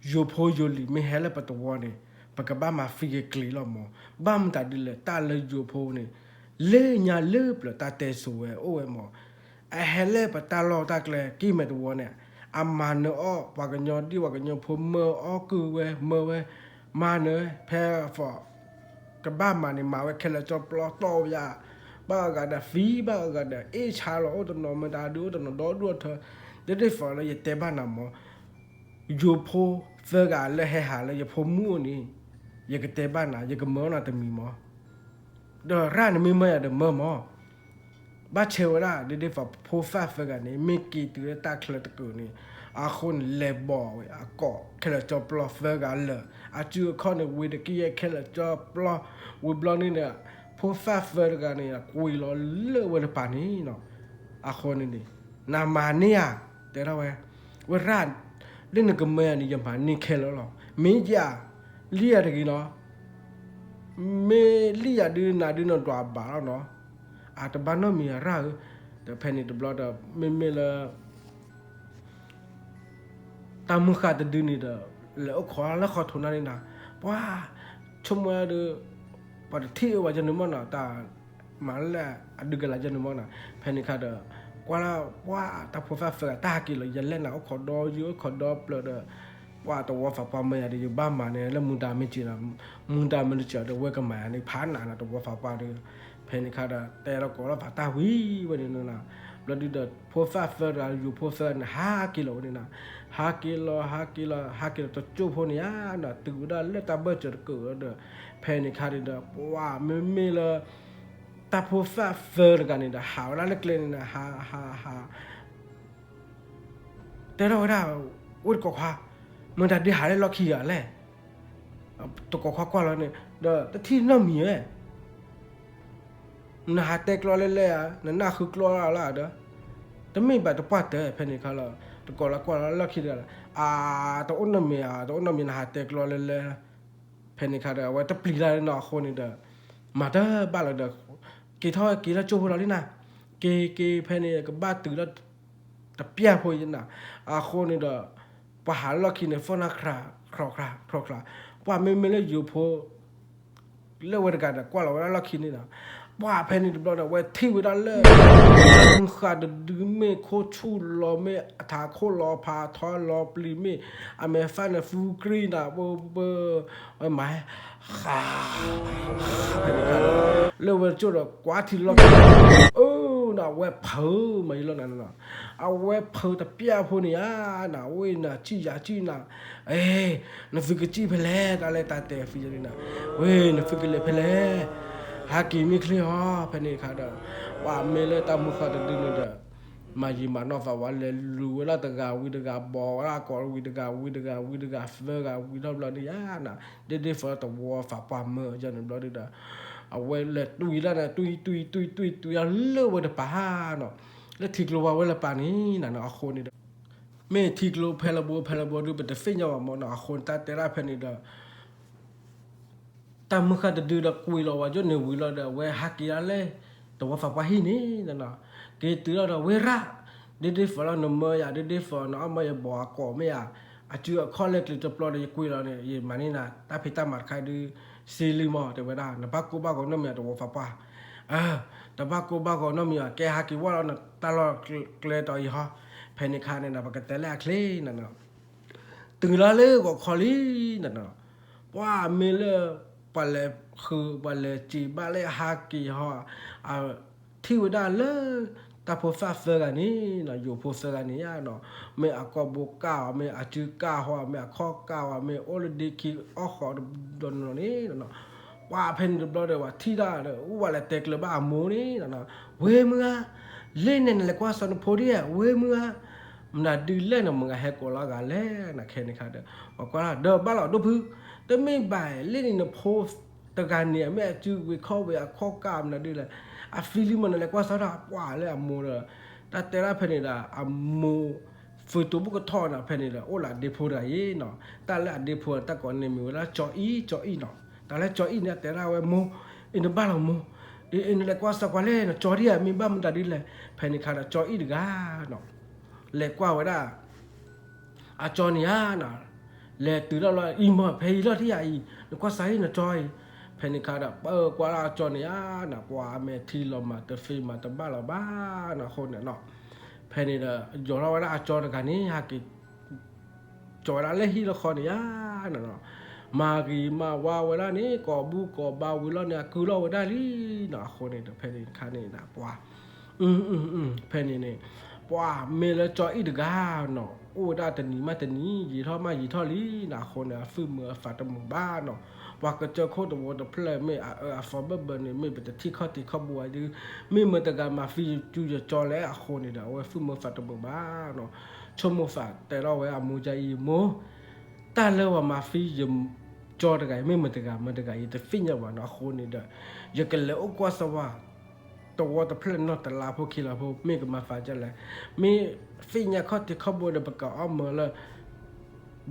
ယိၤဖိယိၤလံၤမ့ၢ်ဟဲလၢပသဝီန့ၣ် ပကဘၣ်မၤ free က့ၤကျံၤလီၤမး. ဘၣ်မတၤဒ်လဲၣ် တၢ်လၢယိၤဖိန့ၣ် လၢညါလၢပျၢၤတၢ်တဲစိၤဝဲအိၣ်ဝဲမး. အဟဲလၢပတၢ်လီၢ်တၢ်ကျဲ ကံၢ်မဲာ်သဝီန့ၣ် အမၤနၢၤအီၣ် ပှၤကညီဒံၣ် ပှၤကညီဖိ မၢအီၣ်ကုၢ်ဝဲ မၢဝဲ မၤနၢၤဝဲ ဖဲ ကဘၣ်မၤန့ၣ် မၤဝဲခဲလၢာ်ကၠီပျီတီၢ်ဝဲယါ, ဘၣ်အဂၤဒီး free ဘၣ်အဂၤဒီး အ့ၣ်ဆါလီၤ အိၣ်တနီၤ မတၤဒုးအိၣ်တနီၤ ဒီဒူၣ်အထၢ, ဒ်ဒ်သိးလၢယတဲဘၣ်နၤမး, ယိၤဖိသၢဂၤလၢဟဲဟးလၢယဖိမုၣ်အိၣ်န့ၣ် ယကတဲဘၣ်နၤ ယကမၢအီၣ်နၤတမံၤမး, ဒီးရၣ်နမ့ၢ်မၢယၤဒီးမၢမး ဘၣ်ဆဲးဝဲဒၣ် ဒ်ဒ်သိးဖိသၣ်သၢဂၤန့ၣ် မ့ၢ်က့ၤတုၤလၢတၢ်ချၢတကုာ်န့ၣ်, အဃိန့ၣ် လဲၤဘီၣ်ဝဲအကိး ခဲလၢာ်ကၠီပျီသၢဂၤလၢာ်, အစုအခီၣ်န့ၣ် ဝံၤတက့ၢ်ယဲၢ်ခဲလၢာ်ကၠီပျီ, ဝံၤဘျီန့ၣ်န့ၣ် ဖိသၣ်သၢတဂၤန့ၣ် ကွံာ်လီၤလၢဝဲတပၤန့ၣ်နီၤ. အဃိန့ၣ်န့ၣ် နမၤန့ၢ်ဧါ, တဲထီၣ်ဝဲ, ဝဲရၣ် လၢနကမၢယၤန့ၣ် ယမၤန့ၢ်ခဲလၢာ်လီၤ. မ့ၢ်ယၤ လံၣ်ယၤတဂ့ၤနီၤ, မ့ၢ်လံၣ်ယၤဒုးနၤဒုးနီၢ်ဒွးဘၣ်လီၤနီၤ, အတဘၣ်နီတမံၤရၣ်ဧၢ, ဒီးဖဲန့ၣ်တဘျီဒီး မ့မ့ၢ်လၢ တၢ်မုၢ်ဃၢ်တဒုန့ၣ်ဒီး လဲၤအိၣ်ခိးလၢဃီထိးနၢ်န့ၣ်နီၤ, ပှၤ ဆိကမိၣ်ဒုး ပှၤတထံၣ်အၢဝဲယဲန့ၣ်မးနီၤ, တၢ်မၤလၢအဒုးကလးယဲန့ၣ်မးနီၤ, ဖဲန့ၣ်ခါဒီး ကွၢ်လၢ ပှၤတၢ်ဖိသၣ်သၢဂၤ တၢ်ဟးက့ၤလီၤ ယလဲၣ်နၤ အိၣ်ခိးဒီးယုၢ် အိၣ်ခိးဒီးပျၢၤဒီး ပှၤသဝီဖးပှၢ်မၢယၤဒီး ယဘၣ်မၤန့ၣ် လၢမူဒါမ့ၢ်စ့ၤဒီး မူဒါမ့ၢ်လၢစ့ၤဒီး ဝဲကမၤယၤန့ၣ် ဖးနးနီၤ သဝီဖးပှၢ်ဒီး, ဖဲန့ၣ်ခါဒီး တဲလီၤကိးလီၤဖးတၢ်ဝံၤဝဲန့ၣ်နီၤ, ဘျီဒုဒီး ဖိသၣ်သၢတဂၤ ယိၤဖိသၢန့ၣ် ဟးက့ၤလီၤဝဲန့ၣ်နီၤ, ဟးက့ၤလီၤ ဟးက့ၤလီၤ ဟးက့ၤလီၤတကၠိၢ်ဖိန့ၣ်ဧါနီၤ, တုၤဝဲဒၣ်လၢတၢ်ဘၢၣ်စၢၤတကုာ်ဒီး ဖဲန့ၣ်ခါန့ၣ်ဒီး ပှၤမ့မ့ၢ်လၢ တၢ်ဖိသၣ်သၢတဂၤန့ၣ်ဒီး ဟးဝဲဒၣ်လၢကျဲန့ၣ်နီၤ, ဟး ဟး ဟး တဲထီၣ်ဝဲဒၣ် အိၣ်တကိးခွါ, မတၤဒုးဟးလၢလီၢ်ခံဂၤလဲၣ်, တကိးခွါကွၢ်လီၤန့ၣ် ဒီးတထံၣ်နီတမံၤဝဲ, နဟးတဲကျီလဲၣ်လဲၣ်ဧါ, နနၢ်ဃုကျီလၢ်လၢ်ဒီး, တမ့ၢ်ဘၣ်တပှၢ်တၢၢ် ဖဲန့ၣ်ခါလီၤ, တကိးလီၤကွၢ်လီၤလၢလီၢ်ခံတဂၤလီၤ, အါ တအိၣ်နီတမံၤဧါ, တအိၣ်နီတမံၤ နဟးတဲကျီလဲၣ်လဲၣ်, ဖဲန့ၣ်ခါဒီး အဝဲတပျံၤတၢ်နီၤ အဃိန့ၣ်ဒီး မၤတဘၣ်လၢၤဒီး က့ၤထီၣ်က့ၤလၢကၠိၢ်ဖိလီၤလံနၤ, က့ၤက့ၤဖဲန့ၣ် ကဘၣ်တုၤလၢ တပျၢ်ဖိယဲနၤ, အဃိန့ၣ်ဒီး ပှၤဟးလၢလီၢ်ခံန့ၣ် phone နၤ ခြးခြးခြးခြး, ပှၤမ့မ့ၢ်လၢယိၤဖိ လၢဝဲတဂၤဒီး ကွၢ်လီၤဝဲဒၣ်လီၢ်ခံန့ၣ်ဒီး ပှၤဖဲန့ၣ်တဘျီဒီး အဝဲထံၣ်ဝဲဒၣ်လၢ မုၢ်ဃၢ်တဒုမ့ၢ် ခိၣ်ဆူၣ်လီၤမ့ၢ် အထးခိၣ်လီၤဖးထီလီၤပျံၤမ့ၢ် အမဲာ်သၣ်န့ၣ် ဖူကရံၣ်နၤ ပၢ ပၢ ပၢ ဝဲမၤ ဃး ဖဲန့ၣ်ခါဒီး လၢဝဲကၠိၢ်ဒီး ကွၢ်ထံလီၢ်ခံ အၢ နဝဲဖုးမးယလီၤနၤနီၤ, အဝဲဖုးတပျၢ်ဖိန့ၣ်ဧါ, နဝဲနစံၣ်ယၤစံၣ်နၤ, အဲ နသုကစံၣ်ဖဲလဲၣ် တၢ်လဲၣ်တၢ်တဲဖံယဲန့ၣ်နၤ, ဝဲ နသုကလဲၤဖဲလဲၣ်, ဟးက့ၤမ့ၢ်ချ့အီၤ ဖဲန့ၣ်အခါဒီး ပှၤမ့ၢ်လၢတၢ်မုၢ်ဃၢ်တဒုန့ၣ်ဒီး မၤယံာ်မၤနီၢ်သးဝဲ လဲၤလူၤဝဲဒၣ်တဂၤဝံၤတဂၤ ဘီးဝဲဒၣ်ကိးဝံၤတဂၤဝံၤတဂၤ ဝံၤတဂၤဝံၤထီၣ်ဘျီန့ၣ်ဧါနၤ, ဒ်ဒ်သိးသဝီသးပှၢ်မၢယဲန့ၣ်ဘျီဒုဒီး အဝဲလဲၤတွံၢ်လၢနၤ တွံၢ်တွံၢ်တွံၢ်တွံၢ်တွံၢ်လၢဝဲတပၤနီၤ, လၢထံကျိဝဲလၢပၤန့ၣ်နၤနီၤ, အဃိန့ၣ်ဒီး မ့ၢ်ထံကျိဖဲလဲၣ်ဘိဖဲလဲၣ်ဘိဒု ပတသ့ၣ်ညါဘၣ်မၢ်နီၤ, အဃိန့ၣ် တၢ်တဲဒၣ်ဖဲန့ၣ်ဒီး တၢ်မုၢ်ဃၢ်တဒုဒီးကွံာ်လီၤဝဲကၠိၣ်န့ၣ်ဝံၤလီၤဒီး အဝဲဟးက့ၤဒၣ်လၢ သဝီသးပှၢ်ဟံၣ်န့ၣ်နၤနီၤ, က့ၤတုၤလီၤဒီး ဝဲရၣ် ဒ်ဒ်သိးလၢနမၢယၤ ဒ်ဒ်သိးနအီၣ်မၢယဘီးအကိးမ့ၢ်ဧါ, အစုအခီၣ်လၢကျဲၤတပျီဒီး ယကွံာ်လီၤန့ၣ် ယမၤန့ၢ်နၤ တၢ်ဖံးတၢ်မၤတခါဒု စ့လံမၢ် တဲဝဲဒၣ်, နဘၣ်ကိၢ်ဘၣ်ဂီၤနီတမံၤ သဝီသးပှၢ်, တဘၣ်ကိၢ်ဘၣ်ဂီၤနီတမံၤဘၣ်, ကဲဟးက့ၤဝဲလီၤ နတၢ်လီၢ်ကျဲတီၤအံၤဟီ, ဖဲန့ၣ်ခါန့ၣ်ဒီး ပကတဲလၢအချ့နၤနီၤ တုၤလီၤလၢဂီၤခီလံနၤနီၤ, ပှၤမ့ၢ်လၢ ပှၤလဲၤဃု ပှၤလဲၤစံးဘၣ်လၢဟးက့ၤဟီ, ထံၣ်ဝဲဒၣ်လၢ တၢ်ဖိသၣ်သၢဂၤန့ၣ်နီၤ, ယိၤဖိသၢဂၤန့ၣ်ဧါနီၤ, မ့ၢ်အကိာ်ဘိကၢ်အီၤ မ့ၢ်အစုကၢ်ဟီ မ့ၢ်အခီၣ်ကၢ်ဝဲ မ့ၢ်အိၣ်လၢဒ့ခံအီၣ်ဃီဒီးနီၤန့ၣ်နီၤ, ပှၤဖဲန့ၣ်တဘျီဒီး ပှၤထံၣ်တၢ်ဒီး အိၣ်ဝဲလဲၤတဲကျၢၤဘၣ်အမိၢ်န့ၣ်နီၤ, ဝ့ၢ်မုၢ်ဧါ, လၢန့ၣ်နလဲၤကွၢ်စီၤနဖိဒ်ဧါ ဝ့ၢ်မုၢ်ဧါ, မနုၤဒုးလဲၣ်န့ၣ် မတၤဟဲကိးလီၤဂၤလဲၣ်န့ၣ် ခဲန့ၣ်ခါဒီး ပှၤကွၢ်လီၤ ဒီးဘၣ်လီၤဒိၣ်ဖု, တမ့ၢ်ဘၣ်လၢန့ၣ်နဖိ တဂၤန့ၣ် အမ့ၢ်အစုဝ့ၤခီၣ်ဝ့ၤအခီၣ်ကၢ်မနုၤဒ်လဲၣ်, အ feeling မနုၤလဲၣ် ကွၢ်စၢ်ဒၣ်ပှၤလၢအမိၢ်ဒီး တၢ်တဲဒၣ်ဖဲန့ၣ်ဒီး အမိၢ် ဖုတိၤဘူၣ်ကထီၣ်နီၤဖဲန့ၣ်ဒီး အိၣ်လၢအဒ့ဖိတဂၤအံၤနီၤ, တၢ်လၢအဒ့ဖိတၢ်ကိးန့ၣ်မ့ၢ်ဝဲဒၣ်ကၠီအံၣ် ကၠီအံၣ်နီၤ, တၢ်လၢကၠီအံၣ်န့ၣ် အတဲဒၣ်ဝဲမိၢ်, အ့ နဘၣ်လီၤမိၢ်, အ့ နလဲၤကွၢ်စၢ်ကွၢ်လဲၣ် နကၠီဒံဧါ မ့ၢ်ဘၣ်မနုၤဒ်လဲၣ်, ဖဲန့ၣ်ခါဒီးကၠီအံၣ်တဂၤနီၤ လဲၤကွၢ်ဝဲဒၣ် အကၠီန့ၣ်ဧါနီၤ, လဲၤတုၤထီၣ်လၢအံၤမ့ၢ် ဖဲအံၤလီၤထံၣ်ဧါအံၤ နကွၢ်စၢ်အံၤနကၠီအံၤ, ဖဲန့ၣ်ခါဒီး ပၢကွၢ်လၢအကၠီန့ၣ်ဧါနီၤ ပှၤအမဲာ်ထံလီၤမၤတသ့မၤတဘၣ်လီၤဘၣ်နီၤ အဃိန့ၣ်နီၤ, ဖဲန့ၣ်ဒီး ယီၤထီၣ်ဝဲဒၣ်အကၠီတဂၤန့ၣ် ဟးက့ၤ ကၠီဝဲဒၣ်လၢဟံၣ်လၢဃီန့ၣ်ဧါနီၤ, မၤဂ့ၤမၤဝါဝဲဒၣ်န့ၣ် ကိးဘူၣ်ကိးဘါဝံၤလီၤန့ၣ် အကုၢ်လီၤဝဲဒၣ်လံနီၤ အဃိန့ၣ်ဒီး ဖဲန့ၣ်ခါန့ၣ်ဒီး ပှၤ ဖဲန့ၣ်န့ၣ် ပှၤမ့ၢ်လၢကၠီအံၣ်တဂၤနီၤ အိၣ်ဝဲဒၣ်တနံၤမးတနံၤ ယံာ်ထီၣ်မးယံာ်ထီၣ်လံနီၤ အဃိန့ၣ် အသုးမုၢ်အသးတမုာ်ဘၣ်နီၤ, ပှၤကစၢၢ်ခိၣ်သဝီတဖျၢၣ်မ့ၢ်အအၢအသီဘၢၣ်ဘၢၣ်န့ၣ် မ့ၢ်ပတထံၣ်ခီၣ်ထံးခီၣ်ဘိဝဲဒုး မ့ၢ်မတၤတဂၤမၤသံယစုယကၠီလဲၣ် အဃိန့ၣ်ဒီး အဝဲသုးမုၢ်သးတမုာ်ဘၣ်နီၤ, ဆိကမိၣ်သးတဲထီၣ်ဝဲအမိၢ်ယါအံၤ မိၢ် တၢ်လၢပှၤမၤသံယကၠီတဂၤအံၤ မ့ၢ်မတၤတဂၤမတၤတဂၤ ယတသ့ၣ်ညါဘၣ်နီၤ အဃိန့ၣ်ဒီး ယကလဲၤအိၣ်ကွၢ်စၢ်ဝဲ သဝီတဖျၢၣ်နီၤ တလါဖိခံလါဖိ မ့ၢ်ကမၤသးဒ်လဲၣ်, မ့ၢ်သ့ၣ်ညါခီၣ်ထံးခီၣ်ဘိဒီး ပကအီၣ်မၢလၢ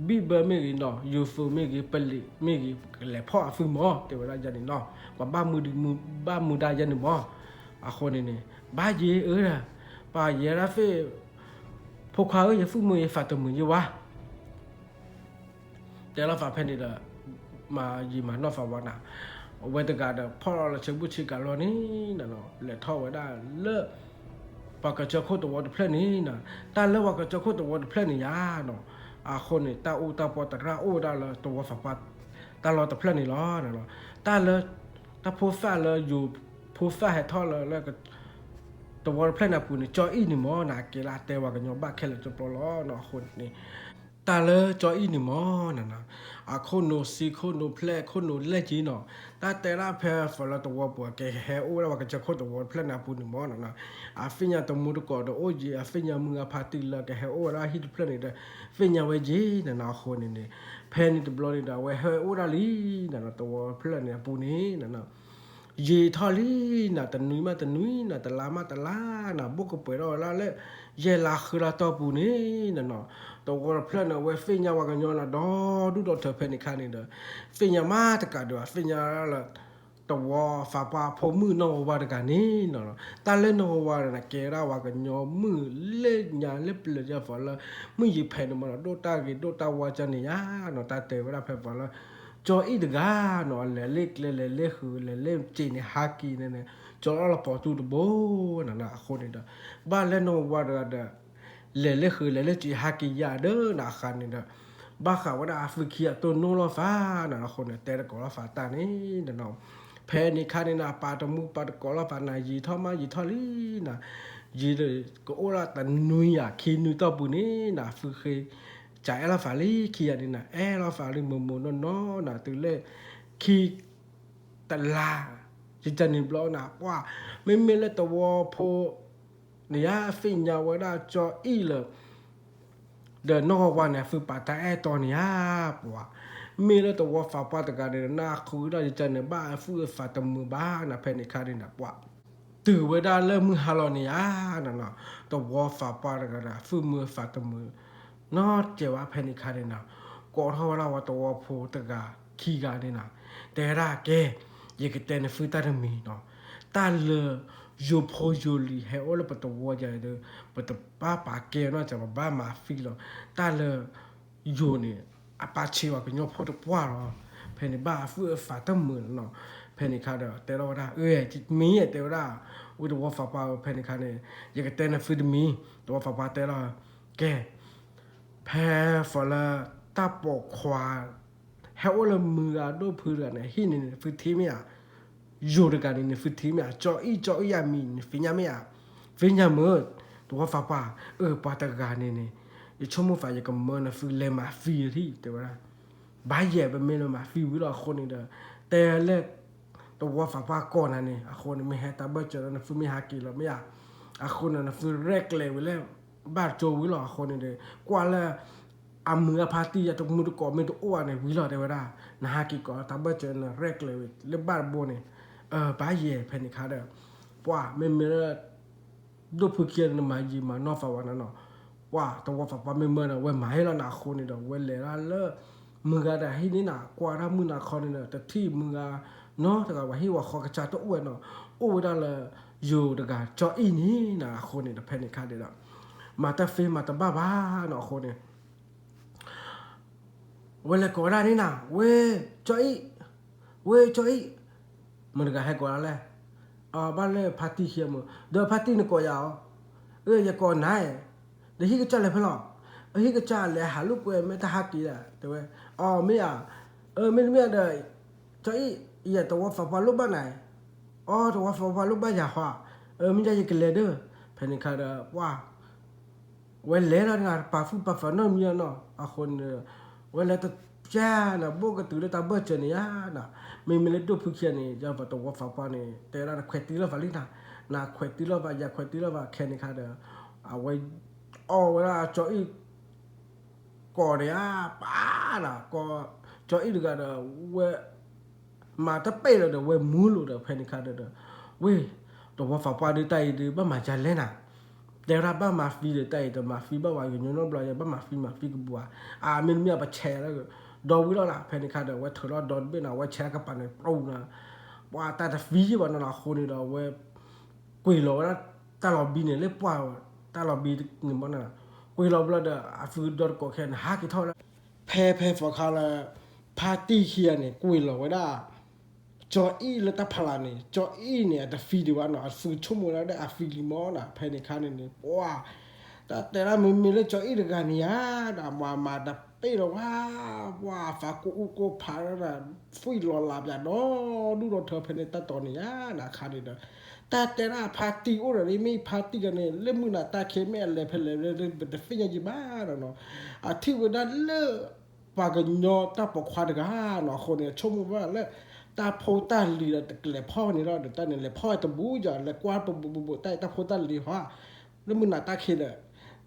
ဘံၣ်ဘၢမ့ၢ်ဂ့ၤနီၤ ယိၤသိးမ့ၢ်ဂ့ၤ ပလံးမ့ၢ်ဂ့ၤ ပကလဲၤဖီၣ်အသုးမီၤ တဲဝဲဒၣ်ယါန့ၣ်နီၤ, ပှၤဘၣ်မူဒံးမူ ဘၣ်မူဒါယါန့ၣ်မီၤ, အဃိန့ၣ်န့ၣ် ဘၣ်ယဲအၢ ပှၤယဲဒၣ်သ့ၣ် ဖိခွါဧၢ ယသုးမုၢ်ယသးတမုာ်ယဲဝါ တဲလီၤသးဖဲန့ၣ်ဒီး မၤယံာ်မၤနီၢ်သးဝဲနၤ, အဝဲတဂၤဒီးဖီၣ်လီၤလၢဆၢဘူၣ်ဆ့ကၤလီၤန့ၣ် လဲၤထီၣ်ဝဲဒၣ်လၢ ပှၤကစၢၢ်ခိၣ်သဝီတဖျၢၣ်န့ၣ်နီၤ, တၢ်လၢပှၤကစၢၢ်ခိၣ်သဝီတဖျၢၣ်န့ၣ်ယါနီၤ, အဃိန့ၣ် တၢ်အူတၢ်ပီတရၣ်အိၣ်ဝဲဒၣ်လၢသဝီသးပှၢ်တၢ်လီၢ်တဖျၢၣ်န့ၣ်လီၤ. တၢ်လၢ တၢ်ဖိသၣ်လၢယိၤဖိသၣ်ဟဲထီၣ်လၢ သဝီတဖျၢၣ်န့ၣ်အပူၤန့ၣ် ကၠီအံၣ်န့ၣ်မီၤ နကဲလၢအတဲဝဲကညီဘၣ်ခဲလၢာ်ကပျီလီၤနီၤ, အဃိန့ၣ် တၢ်လၢကၠီအံၣ်န့ၣ်မီၤ အခိၣ်နူာ်ဆံခိၣ်နူာ်ဖျဲၣ်ခိၣ်နူာ်လဲၢ်က့နီၤ, တၢ်တဲဒၣ်ဖဲသးလၢသဝီပူၤ ကဟဲအိၣ်ဝဲဒၣ်ပှၤကစၢၢ်ခိၣ်သဝီတဖျၢၣ်န့ၣ်အပူၤန့ၣ်မီၤနီၤ, အသ့ၣ်ညါတမူတကိးဒီးအိၣ်ယံၤ အသ့ၣ်ညါမုၢ်ဂၤဖးတံၢ်လၢကဟဲအိၣ်ဝဲဒၣ်ဟံၣ်တဖျၢၣ်န့ၣ်ဒီး သ့ၣ်ညါဝဲယံၤနီၤ, အဃိန့ၣ်န့ၣ် ဖဲန့ၣ်တဘျီန့ၣ်ဒီး အဝဲဟဲအိၣ်ဒၣ်လံနီၤ သဝီတဖျၢၣ်န့ၣ်အပူၤန့ၣ်နီၤ ယံာ်ထီၣ်လံနီၤ တနွံမးတနွံနီၤ တလါမးတလါနီၤ ဘိၣ်ကပှဲၤထီၣ်ဝဲဒၣ်လၢ ယဲၢ်လါဃုလါတီၢ်ပူၤန့ၣ်နီၤ, သဝီတဖျၢၣ်န့ၣ် အဝဲသ့ၣ်ညါဝဲကညီနီၤ ဒီဒူၣ်ဒီထၢဖဲန့ၣ်ခါန့ၣ်ဒီး သ့ၣ်ညါမးတကးဒံးဘၣ် သ့ၣ်ညါလၢ သဝီသးပှၢ်ဖိမုၣ်နီၢ်ဝါတဂၤန့ၣ်နီၤ, တၢ်လၢနီၢ်ဝါတဂၤန့ၣ် ကဲဒၣ်ဝဲကညီမုၣ်လၢညါလၢပျၢၤယါသီလၢ မုၣ်ယံၤဖဲန့ၣ်မီၤနီၤ ဒိၣ်တၢ်ဂ့ၤဒိၣ်တၢ်ဝါကၢန့ၣ်ယါနီၤ, တၢ်တဲဝဲဒၣ်ဖဲသီလၢ ကၠီအံၣ်တဂၤနီၤ လဲၤလၢကျဲလဲၤလၢဃုာ် လဲၤလၢစ့န့ၣ် ဟးက့ၤန့ၣ်န့ၣ် ကၠီလီၤလၢပီၤတူၢ်တဘိနီၤ, အဃိန့ၣ်ဒီး ဘၣ်လၢနီၢ်ဝါတဂၤဒီး လဲၤလၢဃုာ်လဲၤလၢစ့ဟးက့ၤယါဒီး နဃါန့ၣ်ဒီး ဘၣ်ဃးဝဲဒၣ်အသုခံအတိၢ်နီၣ်လိာ်သးနီၤ, အဃိန့ၣ် တဲတကိးလိာ်သးတၢ်န့ၣ်နီၤ, ဖဲန့ၣ်ခါန့ၣ်နီၤ ပာ်တမူပာ်တကိးလိာ်သးနၤ ယံာ်ထီၣ်မးယံာ်ထီၣ်လံနီၤ, ယံာ်ကအိၣ်ဒၣ်တနွံယၤခံနွံတီၢ်ပူၤန့ၣ်နီၤ သုဃ့ ကအဲၣ်လိာ်သးလံခံဂၤန့ၣ်နီၤ အဲၣ်လိာ်သးလံမိၢ်မိၢ်နီၢ်နီၢ်နီၤ တုၤလၢ ခံ တလါ ယကန့ၣ်ဘျီနၤ ပှၤ မ့မ့ၢ်လၢသဝီဖိ န့ၣ်ယါသ့ၣ်ညါဝဲဒၣ်ကၠီအံၣ်လၢ ဒီးနီၢ်ဝါဝါန့ၣ် အသုပာ်တၢ်အဲၣ်တီန့ၣ်ဧါ ပှၤ မ့ၢ်လၢသဝီသးပှၢ်တဂၤန့ၣ် နၢ်ဃုဒၣ်ယကန့ၣ် ဘၣ်အသူၣ်အသးတမုာ်ဘၣ်နၤ ဖဲန့ၣ်ခါန့ၣ်နၤ ပှၤ တုၤဝဲဒၣ်လၢမုၢ်ဟါလီၤန့ၣ်ဧါ နနီၤ သဝီသးပှၢ်တဂၤန့ၣ် အသူၣ်မုာ်အသးတမုာ် နီတစဲးဘၣ် ဖဲန့ၣ်ခါန့ၣ်နၤ ကိးထီၣ်ဝဲဒၣ်ဝဲသဝီဖိတဂၤခံဂၤန့ၣ်နၤ တဲဝဲဒၣ်ကဲ ယကတဲနသုတၢ်တမံၤနီၤ တၢ်လၢ ယိၤဖိယိၤလံၤဟဲအိၣ်လၢပသဝီယၤဒီး ပတဘၣ်ပာ်ကဲနီတစဲး ပဘၣ်မၤသံလီၤ တၢ်လၢ ယိၤန့ၣ် အပာ်ဆံးဝဲကညီဖိတပှၢ်လီၤ ဖဲန့ၣ်ဘၣ်အသူၣ်အသးတမုာ်နီၤ ဖဲန့ၣ်ခါဒီး တဲထီၣ်ဝဲဒၣ် အၢ မ့ၢ်တဲဝဲဒၣ် ဝံသဝီသးပှၢ်ဧၢ ဖဲန့ၣ်ခါန့ၣ် ယကတဲနသုတမံၤ သဝီသးပှၢ်တဲလီၤ ကဲ ဖဲသီလၢ တၢ်ပိာ်ခွါ ဟဲအိၣ်လၢမုၢ်ဂၤဒိၣ်ဖုတဂၤန့ၣ် ဟံၣ်န့ၣ်န့ၣ် သုထံၣ်မ့ၢ်ဧါ ယိၤတဂၤန့ၣ်န့ၣ် သုထံၣ်မ့ၢ်ဧါ ကၠီအံၣ် ကၠီအံၣ်အမံၤန့ၣ် သ့ၣ်ညါမ့ၢ်ဧါ သ့ၣ်ညါမ့ၢ် သဝီသးပှၢ် အၢ ပှၤတဂၤန့ၣ်န့ၣ် ယဆိကမိၣ်သး ယကမၢနသုလဲၤမၤသံအထံၣ် တဲဝဲဒၣ် ဘၣ်ယဲၢ်ပမ့ၢ်လၢမၤသံဝံၤလီၤ အဃိန့ၣ်ဒီး တဲလၢ သဝီသးပှၢ်ကိးနၤန့ၣ် အဃိန့ၣ် မ့ၢ်ဟဲတၢ်ဘၢၣ်စၢၤလၢနသုမ့ၢ်ဟးက့ၤလီၤမ့ၢ်ဧါ အဃိန့ၣ် နသုရဲၣ်ကျဲၤဝံၤလၢ ဘၣ်ကၠိဝံၤလီၤ အဃိန့ၣ်ဒီး ကွၢ်လၢ အမုၢ်အဖါတံၢ်ယၤတမူတကိးမ့ၢ်တအိၣ်ဘၣ်န့ၣ် ဝံၤလီၤတဲဝဲဒၣ်, နဟးက့ၤကိးတၢ်ဘၢၣ်စၢၤနရဲၣ်ကျဲၤဝံၤလၢဘၣ်တဘိန့ၣ်, ဘၣ်ယဲၢ်ဖဲန့ၣ်ခါဒီး, ပှၢ်မ့မ့ၢ်လၢ ဒိၣ်ဖုခံဂၤန့ၣ် နမၤယံာ်မၤနီၢ်သးဝဲနီၤနီၤ, ပှၢ်သဝီသးပှၢ်မ့ၢ်မၢဒီး ဝဲမၤဟ့ၣ်လီၤနၤအဃိန့ၣ်ဒီး ဝဲလဲၤဒၣ်လၢ မုၢ်ဂၤဒီးဟံးန့ၢ်နၤ ကွၢ်တၢ်မုၢ်နၤခီန့ၣ်ဒီး တထံၣ်မုၢ်ဂၤနီတဂၤ ပှၤဟံၣ်ပှၤဃီကစၢ်တအိၣ်ဝဲနီၤ, အိၣ်ဝဲဒၣ်လၢ ယိၤတဂၤ ကၠီအံၣ်န့ၣ်နၤအဃိန့ၣ်ဒီး ဖဲန့ၣ်ခါဒီး မၤတၢ်သ့မၤတဘၣ်ဘၣ်နီၤအဃိန့ၣ် ဝဲလဲၤကိးဝဲဒၣ်န့ၣ်နၤ ဝဲ ကၠီအံၣ်, ဝဲ ကၠီအံၣ်, မတၤတဂၤဟဲကိးဒၣ်လဲၣ်, အဘၣ်လၢဖါတံၢ်ခံဂၤမုၢ် ဒီးဖါတံၢ်နကိးယၤအီၤ, အၢ ယကိးနၤ, ဒီးဟံၣ်ကစၢ်လဲၤဖဲလဲၣ်, အဟံၣ်ကစၢ်လဲၤဟးလိာ်ကွဲမ့ၢ်တၢ်ဟးက့ၤဒၣ် တဲဝဲ, အီ မ့ၢ်ဧါ, အၢ မ့တမ့ၢ်ဒီး ကၠီအံၣ်, ယသဝီသးပှၢ်လိၣ်ဘၣ်နၤ, အီ သဝီသးပှၢ်လိၣ်ဘၣ်ယၤဟီ, အၢ မ့ၢ်ယၤယကလဲၤဒၣ်, ဖဲန့ၣ်ခါဒီး ပှၢ် ဝဲလဲၤလီၤတဂၤ ပာ်ဖုၣ်ပာ်ဖးနီတမံၤနီၤ အဃိန့ၣ် ဝဲလဲၤတပျၢ်နၤ ဘိၣ်ကတုၤလၢတၢ်ဘၢၣ်စၢၤန့ၣ်ယါနၤ, မ့မ့ၢ်လၢဒိၣ်ဖုခံဂၤန့ၣ် ယသဝီသးပှၢ်န့ၣ် တဲဒၣ်နခွဲးတံၢ်လီၤသးလံနၤ, နခွဲးတံၢ်လီၤသး ယခွဲးတံၢ်လီၤသး ခဲန့ၣ်ခါဒီး အဝဲ အီၣ်ဝဲဒၣ်ကၠီအံၣ် ကိးန့ၣ်ဧါ ပၢ်နၤ ကၠီအံၣ်တဂၤဒီး ဝဲ မၤတပ့ၢ်လၢၤဒီး ဝဲမူလိာ်ဒီး ဖဲန့ၣ်ခါဒီး ဝ့ၢ် သဝီသးပှၢ်ဒုး တၢ်အံၤဒုး ဘၣ်မၤဒ်လဲၣ်နၤ, တဲဝဲဒၣ်ဘၣ်မၤသံဒီး တၢ်အံၤတမၤသံဘၣ်ဝဲ ကညီနီတဘျီယဲ ဘၣ်မၤသံမၤသံကဘူဧါ, အမ့တမ့ၢ်အပဆဲးလၢ ဒီဝံၤလီၤနၤ, ဖဲန့ၣ်ခါဒီး ဝဲထုးလီၤဒီတဘ့ၣ်နၤ ဝဲဆဲးကပၤန့ၣ် ပူၤနၤ, ပှၤတၢ်တသံယံၣ်ဘၣ်နီၤနၤ အဃိန့ၣ်ဒီး ဝဲ ကွံာ်လီၤဝဲဒၣ် တၢ်လီၤဘံန့ၣ် လၢပှၢ် တၢ်လီၤဘံန့ၣ်မနီၤ, ကွံာ်လီၤဘျီဒီး အသုဒီတကိးခဲန့ၣ် ဟးက့ၤထီၣ်ဝဲဒၣ် ဖဲဖဲဖီခါလၢ ဖါတံၢ်ခံဂၤန့ၣ် ကွံာ်လီၤဝဲဒၣ် ကၠီအံၣ်လၢတၢ်ဖးလၢ်န့ၣ် ကၠီအံၣ်န့ၣ် အတသံဒံးဘၣ်နီၤ အသုဆိကမိၣ်ဝဲဒၣ်လၢအသံလံမနီၤ ဖဲန့ၣ်ခါန့ၣ်န့ၣ် ပှၤ တၢ်တဲဒၣ်မ့မ့ၢ်လၢကၠီအံၣ်တဂၤန့ၣ်ဧါ ဒီးမၤမၤတပ့ၢ်လီၤဝဲ ပှၤသးကိၢ်အူကိၢ်ဖးဒီး သွံၣ်လီၤလးပၠးဒီဒူၣ်ဒီထၢဖဲန့ၣ်တၢ်တီၤန့ၣ်ဧါ အခါန့ၣ်ဒီး တၢ်တဲဒၣ်ဖါတံၢ်အိၣ်ဒီးန့ၣ် မ့ၢ်ဖါတံၢ်ဂၤန့ၣ် လၢမုၢ်နၤတၢ်ခံးမ့ၢ်အလဲၤဖဲလဲၣ် ပတသ့ၣ်ညါယံၤဘၣ်နီၤနီၤ အထံၣ်ဝဲဒၣ်လၢ ပှၤကညီတၢ်ပိာ်ခွါတဂၤနီၤ အဃိန့ၣ် ဆိကမိၣ်ဝဲဒၣ်လၢ တၢ်ဖိတၢ်လံၤဒီးတကလဲၤဖီၣ်န့ၣ်လီၤ ဒီးတၢ်န့ၣ်လဲၤဖီၣ်တဘူးယၤ လဲၤကွၢ်ပဘူးဘူးဘူး တၢ်အံၤတၢ်ဖိတၢ်လံၤဟီ လၢမုၢ်နၤတၢ်ခံးဒီး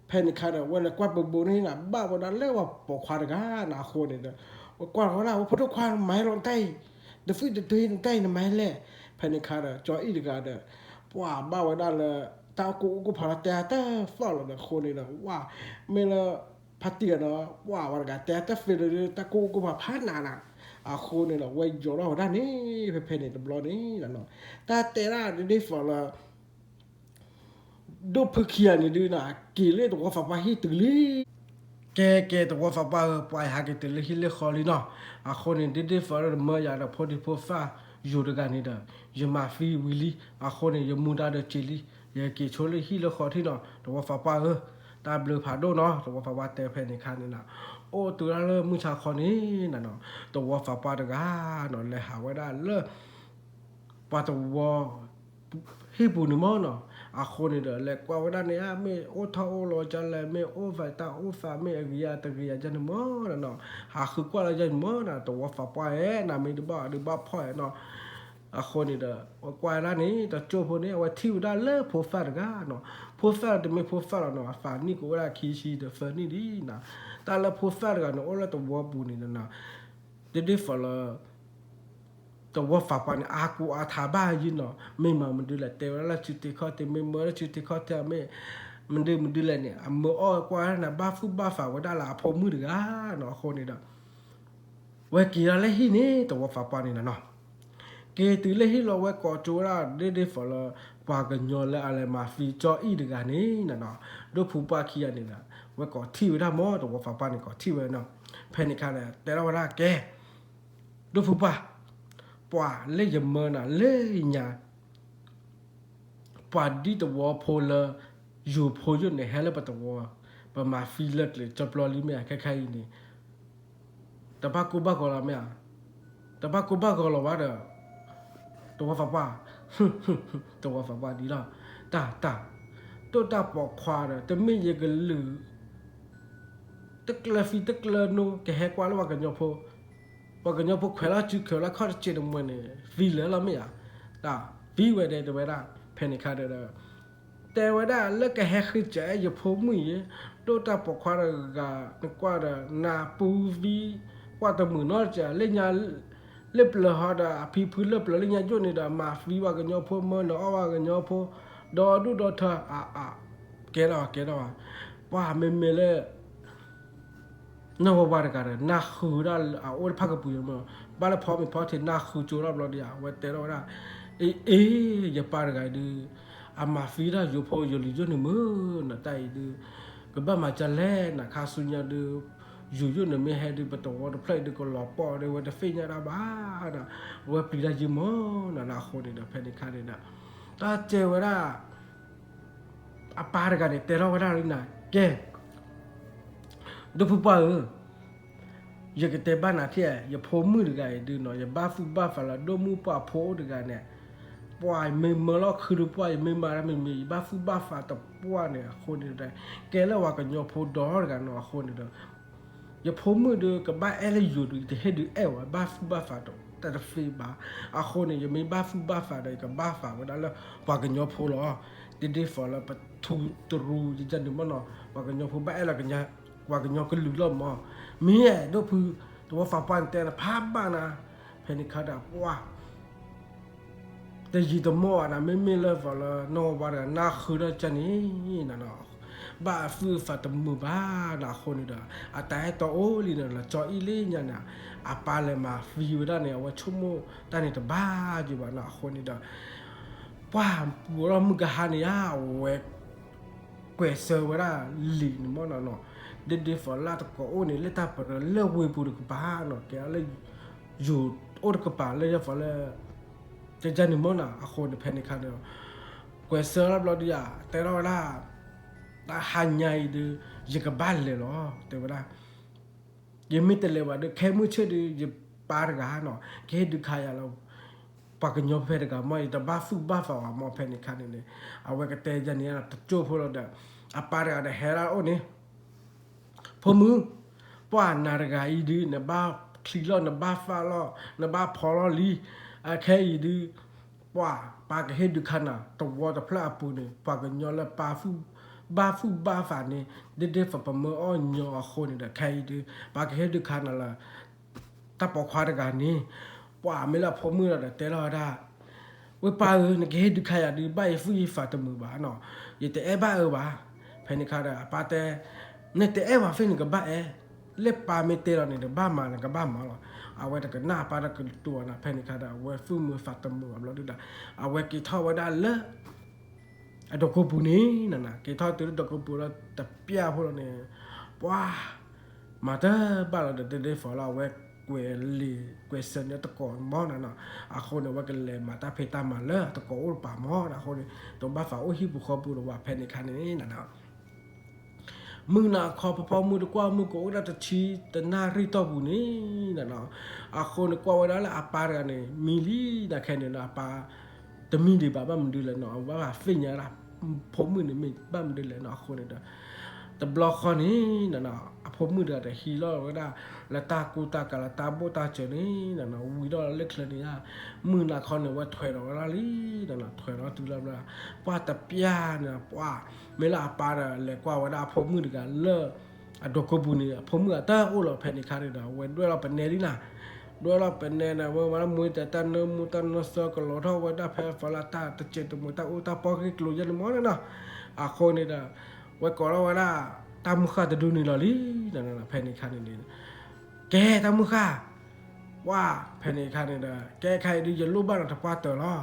ဖဲန့ၣ်ခါဒီး ဝဲလဲၤကွၢ်ပဘူးန့ၣ်နၤ ဘၣ်ဝဲဒၣ်လၢပှၤပိာ်ခွါတဂၤနီၤ အဃိန့ၣ်ဒီး ဝဲကွၢ်လီၤဝဲဒၣ် ဝဲဖိဒိၣ်ခွါ နမၤဟဲလီၤနတၢ်အံၤ တသွံၣ်တဒ့နတၢ်အံၤ နမၤဟဲလဲၣ် ဖဲန့ၣ်ခါဒီး ကၠီအံၣ်တဂၤဒီး ပှၤဘၣ်ဝဲဒၣ်လၢ တၢ်ကိၢ်အူကိၢ်ဖးလီၤ တဲအတၢ်သီၣ်လီၤဒီး အဃိန့ၣ်ဒီး ဝဲ မ့ၢ်လၢ ဖါတံၢ်ဂၤဒီး ပှၤဝဲတဂၤ တဲအတၢ်သ့လၢ တၢ်ကိၢ်အူကိၢ်ဖးဖးနးနး အဃိန့ၣ်ဒီး ဝဲယီၤထီၣ်ဝဲဒၣ်န့ၣ် ဖဲဖဲန့ၣ်တဘျီန့ၣ် တၢ်တဲဒၣ်ဒ်သိးလၢ ဒိၣ်ဖုခံဂၤန့ၣ်ဒုးနၤ က့ၤလၢသဝီသးပှၢ်ဟံၣ်တုၤလံ ကဲ ကဲ သဝီသးပှၢ်ဧၢ ပှၤယဟးက့ၤတုၤလၢဟံၣ်လၢဃီလံနီၤ အဃိန့ၣ် ဒ်ဒ်သိးလၢနမၢယၤဒီးဖိဒံဖိသၣ်ယိၤတဂၤန့ၣ်ဒီး ယမၤသံဝံၤလံ အဃိန့ၣ် ယမူဒါဒီးစ့ၤလံ ယက့ၤဆိလၢဟံၣ်လၢဃီထံနီၤ သဝီသးပှၢ်ဧၢ တၢ်ဘျုးဖးဒိၣ်နီၤ သဝီသးပှၢ်တဲဖဲန့ၣ်ခါန့ၣ်နၤ အိၣ်တုၤဒၣ်လၢမုၢ်ဆါခီန့ၣ်နၤနီၤ သဝီသးပှၢ်တဂၤနီၤ လဲၤဟးဝဲဒၣ်လၢ ပှၤသဝီ ဟံၣ်ပူၤန့ၣ်မ့ၢ်နီၤ အဃိန့ၣ်ဒီး လဲၤကွၢ်ဝဲဒၣ်န့ၣ် မ့ၢ်အိၣ်ထီၣ်အိၣ်လီၤကလဲၣ် မ့ၢ်အိၣ်သးတၢ်အိၣ်သး မ့ၢ်အဂ့ၤအတဂ့ၤယါန့ၣ်မ့ၢ်နီၤ ဟးဃုကွၢ်လၢယါန့ၣ်မ့ၢ်နီၤ သဝီသးပှၢ်ဧၢ နမ့ၢ်တဘၣ်အီၤဒုးဘၣ်ဖီၣ်ဧါနီၤ အဃိန့ၣ်ဒီး ဝဲကွၢ်ဝဲဒၣ်န့ၣ် တကၠိၢ်ဖိန့ၣ် အဝဲထံၣ်ဝဲဒၣ်လၢဖိသၣ်တဂၤနီၤ ဖိသၣ်တမ့ၢ်ဖိသၣ်လီၤနီၤ အသးနံၣ်ကအိၣ်ဝဲဒၣ်ခံဆံဒီးသၢနံၣ်ဒံးနီၤ တၢ်လၢဖိသၣ်တဂၤန့ၣ် အိၣ်လၢသဝီပူၤန့ၣ်နီၤ ဒ်ဒ်သိးလၢ သဝီသးပှၢ်န့ၣ် အါကူအါထးဘၣ်ယံၤနီၤ မ့ၢ်မၤမနုၤလဲၣ် တဲဝဲဒၣ်လၢစုထံခီၣ်ထံး မ့ၢ်မၢလၢစုထံခီၣ်ထံး မ့ၢ်မနုၤမနုၤလဲၣ်န့ၣ် အမၢအီၣ်ကွၢ်န့ၣ် ဘၣ်သူၣ်ဘၣ်သးဝဲဒၣ်လၢအဖိမုၣ်တဂၤနီၤ အဃိန့ၣ်ဒီး ဝဲက့ၤဒၣ်လၢဟံၣ်န့ၣ် သဝီသးပှၢ်န့ၣ်နီၤ က့ၤတုၤလၢဟံၣ်လီၤ ဝဲကိးကၠိဝဲဒၣ်ဒ်ဒ်သိးလၢ ပှၤကညီလၢအလဲၤမၤသံကၠီအံၣ်တဂၤန့ၣ်နီၤ ဒိၣ်ဖုပှၢ်ခံဂၤန့ၣ်ဒီး ဝဲကိးထံၣ်ဝဲဒၣ်မ့ၢ် သဝီသးပှၢ်န့ၣ် ကိးထံၣ်ဝဲနီၤ ဖဲန့ၣ်ခါဒီး တဲထီၣ်ဝဲဒၣ်ကဲ ဒိၣ်ဖုပှၢ် ပှၤလၢယမၢနၤလၢညါ ပှၤဒ်သဝီဖိလၢ ယိၤဖိယိာ်န့ၣ် ဟဲလၢပသဝီ ပမၤသံလၢကျဲၤကၠီပျီလံမ့ၢ်ဧါ ခဲခါအံၤန့ၣ် တဘၣ်ကိၢ်ဘၣ်ဂီၤလီၤမ့ၢ်ဧါ တဘၣ်ကိၢ်ဘၣ်ဂီၤလီၤဘၣ်ဒီး သဝီသးပှၢ် သဝီသးပှၢ်ဒ်လီၤ တၢ် တၢ် တိၢ်တၢ်ပိာ်ခွါဒီး တမ့ၢ်ယကလုၢ် တကျၢၤသံတကျၢၤနိ ကဟဲကွၢ်လၢပှၤကညီဖိ ပှၤကညီဖိခွဲးလီၤစုခွဲးလီၤခီၣ်တစဲးတမှဲၤန့ၣ် သံလၢာ်လီၤမ့ၢ်ဧါ တၢ်သံဝဲဒဲးတဲဝဲဒၣ် ဖဲန့ၣ်ခါဒီး တဲဝဲဒၣ်လၢကဟဲဃ့စၢၤအဲၣ်ယဖိမုၣ်အံၤ, ဒိၣ်တၢ်ပိာ်ခွါတဂၤ, နကွၢ်ဒီး နၢ်ပူၤသံ, ကွၢ်တမုာ်နီတစဲး, လၢညါ လၢပျၢၤဟီဒီး အဖံဖုလၢပျၢၤလၢညါယိၣ်န့ၣ်ဒီး မၤသံပှၤကညီဖိ မၢနအီၣ်ပှၤကညီဖိ, ဒီဒူၣ်ဒီထၢ, အ အ ကဲထီၣ် ကဲထီၣ်, ပှၤမ့မ့ၢ်လၢ နီၢ်ဝါဝါတဂၤဒီး နၢ်ဃုာ်ဒၣ်အအိၣ်တဖၣ်ကပူၤန့ၣ်, ဘၣ်လၢဖီမ့ၤဖီထံး နၢ်ဃုာ်ကၠိထီၣ်ဘျီဒီး အဝဲတဲထီၣ်ဝဲဒၣ်, အ့ အ့ ယပၢ်တဂၤအံၤဒုး အမၤသံဒၣ်ယိၤဖိယိၤလံၤယိၣ်န့ၣ်မုၢ်နၤတၢ်အံၤဒုး, ကဘၣ်မၤဒ်လဲၣ်နၤ, ခါဆူညါဒုး ယိၤယိၣ်န့ၣ်မ့ၢ်ဟဲဒုး ပတဝီတဖျၢၣ်အံၤဒုး ကလီၤပှီၢ်ဒီး ဝဲတသ့ၣ်ညါတၢ်ဘၣ်ဒီး အဝဲပျံၤတၢ်ယံာ်မးနၤ, အဃိန့ၣ်ဒီး ဖဲန့ၣ်ခါန့ၣ်ဒီး တၢ်တဲဝဲဒၣ် အပၢ်တဂၤန့ၣ် တဲထီၣ်ဝဲဒၣ်လံနၤ, ကဲ ဒိၣ်ဖုပှၢ်ဧၢ, ယကတဲဘၣ်နၤထံၣ်, ယဖိမုၣ်တဂၤအံၤဒုးနီၤ ယဘၣ်သူၣ်ဘၣ်သးလၢဒိၣ်မုၢ်ပှၢ်ဖိအိၣ်တဂၤန့ၣ်, ပှၤယမ့ၢ်မၢလီၤခုဒုးပှၢ် ယမ့ၢ်မၤတၢ်မ့မ့ၢ် ယဘၣ်သူၣ်ဘၣ်သးတပှၢ်န့ၣ် အဃိန့ၣ်ဒီး ကဲလၢပှၤကညီဖိဒီတဂၤနီၤ အဃိန့ၣ်ဒီး ယဖိမုၣ်ဒုး ကဘၣ်အဲၣ်လၢယိၤဒုး ယတဟ့ၣ်ဒုးအဲၣ်ဝဲ ဘၣ်သူၣ်ဘၣ်သးတ တသ့ဘၣ်. အဃိန့ၣ် ယမ့ၢ်ဘၣ်သူၣ်ဘၣ်သးဒီး ယကဘၣ်သးဝဲဒၣ်လၢပှၤကညီဖိလီၤ. ဒ်ဒ်သိးလၢပထူတရူးယန့ၣ်မ့ၢ်နီၤ ပှၤကညီဖိဘၣ်အဲၣ်လၢ ပှၤကညီကလုာ်လီၤမး. မ့ၢ်အဲၣ်ဒိၣ်ဖု တဝီသးပှၢ်န့ၣ်တဲနဖးဘၣ်နၤ, ဖဲန့ၣ်ခါဒီးပှၢ် တယံာ်တမီၢ်ဘၣ်နၤ မ့မ့ၢ်လၢသိးလၢ နီၢ်ဝါဝါတဂၤ နၢ်ဃုာ်ဒီးကန့ၣ်နၤနီၤ ဘၣ်အသူၣ်အသးတမုာ်ဘၣ်နၤ အဃိန့ၣ်ဒီး အတၢ်အဲၣ်တီအိၣ်လံန့ၣ် လီၤကၠီအံၤလံညါန့ၣ် အပၢ်လဲၤမၤသံဝဲဒၣ်န့ၣ် အဝဲဆိကမိၣ်တၢ်န့ၣ်တဘၣ်ယိဘၣ်နၤ အဃိန့ၣ်ဒီး ပှၢ်ပူၤထီၣ်မုၢ်ကဟါန့ၣ်ဧါ အဝဲ ကွဲးဆၢဝဲဒၣ်လံာ်န့ၣ်မ့ၢ်နီၤနီၤ ဒ်ဒ်သိးလၢတကိးအိၣ်န့ၣ် လၢတၢ်ပရၢလၢဝ့ၢ်ပူၤတကပၤနီၤ ကဲလၢ ယိၤအိၣ်တကပၤလၢယဲသိးလၢ ကန့ၣ်မ့ၢ်နီၤ အဃိန့ၣ် ဖဲန့ၣ်ခါန့ၣ် ကွဲးဆၢလီၤဘျီဒုးယၤ တဲထီၣ်ဝဲဒၣ် တဟါညါအံၤဒုး ယကဘၣ်လဲၤလီၤ တဲဝဲဒၣ် ယမ့ၢ်တလဲၤဘၣ်ဒီး ခဲမုၢ်ဆ့ၣ်ဒီး ယပၢ်တဂၤနီၤ ကဟ့ၣ်ဒုးခးယၤလၢ ပှၤကညီဖဲတဂၤမ့ၢ် ယတဘၣ်သူၣ်ဘၣ်သးဘၣ်မ့ၢ် ဖဲန့ၣ်ခါန့ၣ်န့ၣ် အဝဲကတဲယၤန့ၣ်တကၠိၢ်ဖိလီၤဒီး အပၢ်တဂၤဒီးဟဲလၢအအိၣ်န့ၣ် ဖိမုၣ်, ပှၢ်နၤတဂၤအံၤဒုး နဘၣ်ချံလီၤ နဘၣ်သၣ်လီၤ နဘၣ်ဖီလီၤလံ, အခဲအံၤဒုး ပှၢ်ပၢ်ကဟ့ၣ်ဒုးခးနၤ တဝီတဖျၢၣ်အပူၤန့ၣ် ပှၤကညီလၢပၢ်သူၣ် ဘၣ်သူၣ်ဘၣ်သးန့ၣ် ဒ်ဒ်သိးပမၢအီၣ်ညီအဃိန့ၣ်ဒီး ခဲအံၤဒုး ပၢ်ကဟ့ၣ်ဒုးခးနၤလၢ တၢ်ပိာ်ခွါတဂၤန့ၣ် ပှၢ်မ့ၢ်လၢအဖိမုၣ်လီၤဒီးတဲလီၤဝဲဒၣ် ဝဲပၢ်ဧၢ နကဟ့ၣ်ဒုးခးယၤဒုး ဘၣ်ယသူၣ်ယသးတမုာ်ဘၣ်နီၤ, ယတအဲၣ်ဘၣ်အၢဘၣ်. ဖဲန့ၣ်ခါဒီး အပၢ်တဲ နတအဲၣ်ဘၣ်သ့ၣ်နကဘၣ်အဲၣ်, လၢပၢ်မ့ၢ်တဲလီၤန့ၣ် နဘၣ်မၤနကဘၣ်မၤလီၤ. အဝဲတကနၣ်အပၢ်တကတိၤဘၣ်နီၤ, ဖဲန့ၣ်ခါဒီး အဝဲသူၣ်မုာ်သးတမုာ်ဘၣ်ဘျီဒုးဒီး အဝဲက့ၤထီၣ်ဝဲဒၣ်လၢ အဒိးကိပူၤန့ၣ်နၤနၤ က့ၤထီၣ်တုၤလၢဒိးကိပူၤလၢတပျၢ်ဖိလီၤန့ၣ် ပှၢ် မၤတဘၣ်လီၤဒီး ဒ်ဒ်သိးလၢအဝဲကွဲးလံာ် ကွဲးစၢၤန့ၢ်တကိးမီၢ်နၤနီၤ, အဃိန့ၣ် အဝဲကလဲၤမၤတၢ်ဖံးတၢ်မၤလၢတကိးအိၣ်တပၤမီၢ်နၤ အဃိန့ၣ် တဘၣ်သးအိၣ်ဟံၣ်ပူၤဃီပူၤလၢၤဘၣ် ဖဲန့ၣ်ခါန့ၣ်နၤနၤ မုၢ်နၤခီ ဖီဖီမုၢ်တကွၢ်မုၢ်ကအိၣ်ဒၣ်တဆံတနၣ်ရံၣ်တီၢ်ပူၤန့ၣ်နၤနီၤ, အဃိန့ၣ် ကွၢ်ဝဲဒၣ်လၢအပၢ်တဂၤန့ၣ် မံလံနၤ ခဲန့ၣ်ဒီး အပၢ် တမံဒံးဘၣ် ဘၣ်မနုၤလဲၣ်နီၤ အဝဲဘၣ်သ့ၣ်ညါဒၣ် ဖိမုၣ်န့ၣ်မ့ၢ်ဘၣ်မနုၤလဲၣ်နီၤ အဃိန့ၣ်ဒီး တဘျီဃီန့ၣ်နၤနီၤ အဖိမုၣ်တဂၤဒီးဟံးလီၤဝဲဒၣ် လၢတၢ်ကူတၢ်ကၤလၢတၢ်ဘိၣ်တၢ်စၢၤန့ၣ်နၤနီၤ ဝံၤဒီးလၢချၢန့ၣ်ဧါ မုၢ်နၤခီန့ၣ် အဝဲထွဲဒီးဝဲဒၣ်လံနၤနီၤ ထွဲဒီးတုၤလၢ ပှၢ်တပျၢ်န့ၣ် ပှၢ် မ့ၢ်လၢအပၢ်ဒီး လဲၤကွၢ်ဝဲဒၣ်အဖိမုၣ်တဂၤလၢ အဒိးကိပူၤန့ၣ် အဖိမုၣ်အတၢ်အိၣ်လီၤ ဖဲန့ၣ်ခါန့ၣ်ဒီး အဝဲဒွဲၣ်လီၤပနဲလံနၤ ဒွဲၣ်လီၤပနဲန့ၣ် အဝဲမၤလၢမူတၢ်တၢ်နၢမူတၢ်နၢဆၢကလီၤထီၣ်ဝဲဒၣ်ဖဲ ဖီလာ်တၢ်တစဲးတမူတၢ်အိၣ်တၢ်ပီၢ်ဂ့ၢ်ကျိၤယဲၢ်န့ၣ်မီၢ်န့ၣ်နီၤ အဃိန့ၣ်ဒီး ဝဲကိးထီၣ်ဝဲဒၣ် တၢ်မုၢ်ဃၢ်တဒုန့ၣ်လီၤလံ ဖဲန့ၣ်ခါန့ၣ်န့ၣ် ကဲတၢ်မုၢ်ဃၢ် ပှၢ် ဖဲန့ၣ်ခါန့ၣ်ဒီး ကဲခဲအံၤဒုး ယလိၣ်ဘၣ်နၤတပှၢ်တၢၢ်လီၤ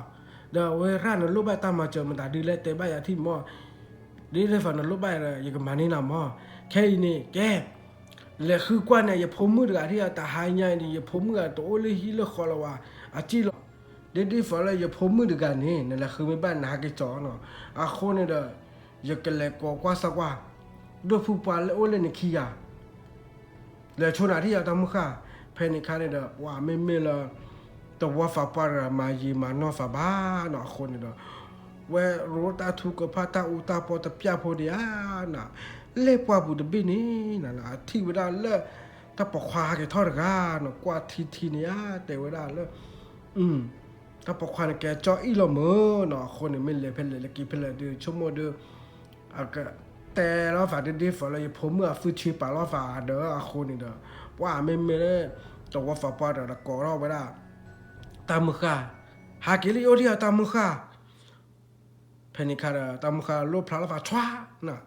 ဒီးအဝဲရၣ်နလိၣ်ဘၣ်တၢ်မၤစၢၤမတၤဒုးလဲၣ် တဲဘၣ်ယၤထံၣ်မီၢ် ဒ်သိးနလိၣ်ဘၣ်ဒီး ယကမၤန့ၢ်နၤမီၢ် ခဲအံၤန့ၣ် ကဲ လဲၤဃုကွၢ်န့ၣ် ယဖိမုၣ်တဂၤထံၣ်အီၤ တဟါညါအံၤန့ၣ် ယဖိမုၣ်အတအိၣ်လၢဟံၣ်လၢဃီလၢၤဝဲ အစံၣ်လီၤ ဒ်ဒ်သိးလၢယဖိမုၣ်တဂၤန့ၣ် နလဲၤဃုမ့ၢ်ဘၣ်နဟဲက့ၤကီၤနီၤ အဃိန့ၣ်ဒီး ယကလဲၤကိးကွၢ်စၢ်ကွၢ် ဒိၣ်ဖုပှၢ်လၢအိၣ်လၢန့ၣ်ခံဂၤ လဲၤဆိနၤထံၣ်ယၤတၢ်မုၢ်ဃၢ် ဖဲန့ၣ်ခါန့ၣ်ဒီး ပှၢ်မ့မ့ၢ်လၢ တဝီသးပှၢ်တဂၤမၤယံာ်မၤနီၢ်သးဘၣ်နီၤ အဃိန့ၣ်ဒီး ဝဲရိတၢ်ထူကဖၣ်တၢ်အူတၢ်ပီတပျၢ်ဖိဒံးဧါနၤ လ့ၣ်ပှၢ်ပူၤတဘ့ၣ်န့ၣ်နၤ အထံၣ်ဝဲဒၣ်လၢ တၢ်ပိာ်ခွါဟးက့ၤထီၣ်တဂၤနီၤ ကွၢ်ထံထံန့ၣ်ဧါ တဲဝဲဒၣ်လၢ အ တၢ်ပိာ်ခွါန့ၣ်ကဲကၠီအံၣ်လီၤမၢ်နီၤ. အဃိန့ၣ် မ့ၢ်လဲၤဖဲလဲၣ်လဲၤက့ၤဖဲလဲၣ်ဒီး ဆိကမိၣ်ဒီး အကတဲလီၤသးဒ့ဒ့ဖီၣ်လၢ ယဖိမုၣ်အသွံၣ်ဆံးပာ်လီၤသးဒီးအဃိန့ၣ်ဒီး ပှၤမ့မ့ၢ်လၢ တဝီဖးပှၢ်ဒီး တကိးထီၣ်ဝဲဒၣ် တၢ်မုၢ်ဃၢ်, ဟးက့ၤလၢယအိၣ်ဒံးဧါ တၢ်မုၢ်ဃၢ်. ဖဲန့ၣ်ခါဒီး တၢ်မုၢ်ဃၢ်လိၣ်ဖျါလီၤသးဆွါနီၤ,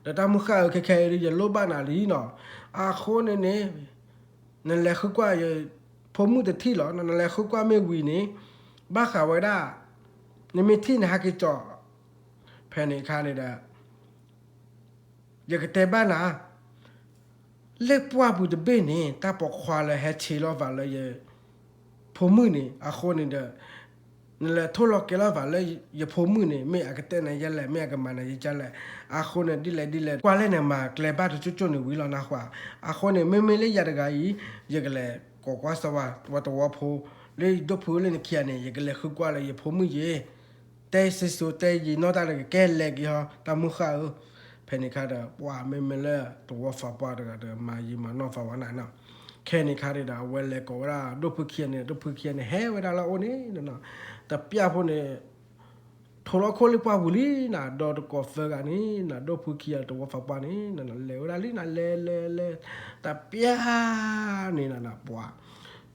ဒီးတၢ်မုၢ်ဃၢ်ဧၢ ခဲခဲအံၤဒီး ယလိၣ်ဘၣ်နၤလံနီၤ. အဃိန့ၣ်န့ၣ် နလဲၤဃုကွၢ်ယဖိမုၣ်တထံၣ်လီၤ, နလဲၤဃုကွၢ်မ့ၢ်ဝံၤန့ၣ် ဘၣ်ဃးဝဲဒၣ် နမ့ၢ်ထံၣ်န့ၣ် ဟဲက့ၤကၠီ ဖဲန့ၣ်အခါန့ၣ်ဒီး ယကတဲဘၣ်နၤ လၢပှၢ်ပူၤတဘ့ၣ်န့ၣ် တၢ်ပိာ်ခွါလၢဟဲဆံးလီၤသးလၢယဖိမုၣ်န့ၣ် အဃိန့ၣ်ဒီး နလဲၤထိၣ်လီၤကဲလီၤသးလၢယဖိမုၣ်န့ၣ် မ့ၢ်အကတဲနၤယဲလဲၣ်, မ့ၢ်အကမၤနၤယဲလဲၣ်. အဃိန့ၣ် ဒ်လဲၣ်ဒ်လဲၣ် ကွၢ်လဲၣ်န့ၣ် မၤကျဲဘၣ်တကၠိကၠိန့ၣ်ဝံၤလီၤနၢ်ဟူဧါ. အဃိန့ၣ် မ့မ့ၢ်လၢယၤတဂၤအံၤ ယကလဲၤကိးကွၢ်စၢၤဝဲ ဝဲတဝီဖိ လၢယဒိၣ်ဖုလၢနခံဂၤန့ၣ် ယကလဲၤဃုကွၢ်လၢယဖိမုၣ်ယဲ တဲစ့စိတဲယံာ်နီၢ်တၢ်လၢကကဲလဲၤက့ၤဟီ တၢ်မုၢ်ဃၢ်ဧၢ. ဖဲန့ၣ်ခါဒီး ပှၤမ့မ့ၢ်လၢတဝီဖးပှၢ်တဂၤဒီး မၤယံာ်မၤနီၢ်သးဝဲနၤနီၤ. ခဲန့ၣ်ခါန့ၣ်ဒီး အဝဲလဲၤကိးဝဲဒၣ်ဒိၣ်ဖုခံဂၤန့ၣ်, ဒိၣ်ဖုခံဂၤန့ၣ် ဟဲဝဲဒၣ်လၢအအိၣ်န့ၣ်နီၤ, တပျၢ်ဖိန့ၣ် ထိးလီၤခိၣ်လၢပှၢ်ပူၤလံနၤ, ဒီးတကိးသၢဂၤန့ၣ်နၤ, ဒိၣ်ဖုခံဂၤတဝီဖးပှၢ်န့ၣ် လဲၤဝဲဒၣ်လံနၤ, လဲၤလဲၤလဲၤ တပျၢ်န့ၣ်နၤ ပှၤ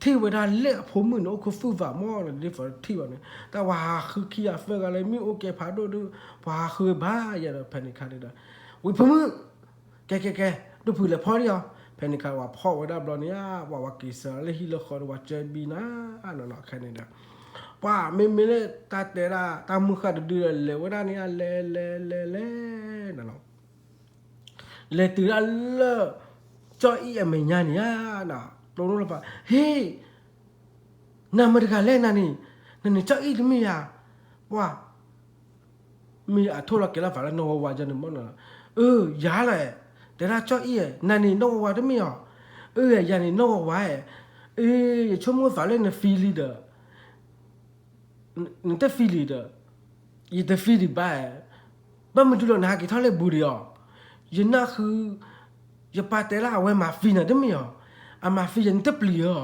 ထံၣ်ဝဲဒၣ်လၢအဖိမုၣ်န့ၣ် အိၣ်ခိးသူၣ်သးမးန့ၣ် ဒ်သိးတထံၣ်ဘၣ်န့ၣ် တၢ်ပှၤဟးဃုခံဂၤသၢဂၤလၢမ့ၣ်အူကဲဖးဒိၣ်ဒီး ပှၤဟးဃုဘၣ်ယၤဒီး ဖဲန့ၣ်ခါန့ၣ်ဒီး ဝံၤဖိမုၣ် ကဲကဲကဲ ဒိၣ်ဖုလဲၤဖီၣ်ဒံးအီၤ. ဖဲန့ၣ်ခါ ပှၤဖီၣ်ဝဲဒၣ်ဘျီန့ၣ်ဧါ, ပှၤဝဲက့ၤစၢၤလၢဟံၣ်လၢဃီဒီး ပှၤကၢဘံနၤနီၤနီၤ ခဲန့ၣ်ဒီး ပှၤမ့မ့ၢ်လၢတၢ်တဲဒၣ် တၢ်မုၢ်ဃၢ်တဒုဒီး လဲၤဝဲဒၣ်န့ၣ်ဧါ, လဲၤလဲၤလဲၤလဲၤနီၤနီၤ လဲၤတုၤဒၣ်လၢ ကၠီအံၣ်အမဲာ်ညါန့ၣ်ဧါ, တိၢ်နီၣ်လၢပှၤ ဟ့ၣ် နၤမတၤတဂၤလဲၣ်နၤန့ၣ်, နန့ၣ်ကၠီအံၣ်တမ့ၢ်ဧါ, ပှၤ မ့ၢ်အထိၣ်လီၤကဲၤလီၤသးလၢနီၢ်ဝါဝါယၤန့ၣ်မ့ၢ်နီၤ, အၢ ယၤလီၤ, တဲဒၣ်ကၠီအံၣ်ဧၢ, နၤန့ၣ်နီၢ်ဝါဝါတမ့ၢ်ဧါ, အၢ ယၤန့ၣ်နီၢ်ဝါဝါဧၢ, အၢ ယဆိကမိၣ်သးလၢန feeling ဒီး နတ feeling ဒီး ယတ feeling ဘၣ်, ဘၣ်မနုၤလီၤနဟးက့ၤထီၣ်လၢဘူးဒံးအီၤ, ယနၢ်ဃု ယပၢ်တဲလၢအဝဲမၤ feel နၤတမ့ၢ်ဧါ, အမၤ feel ယၤနတပျံၤဧါ,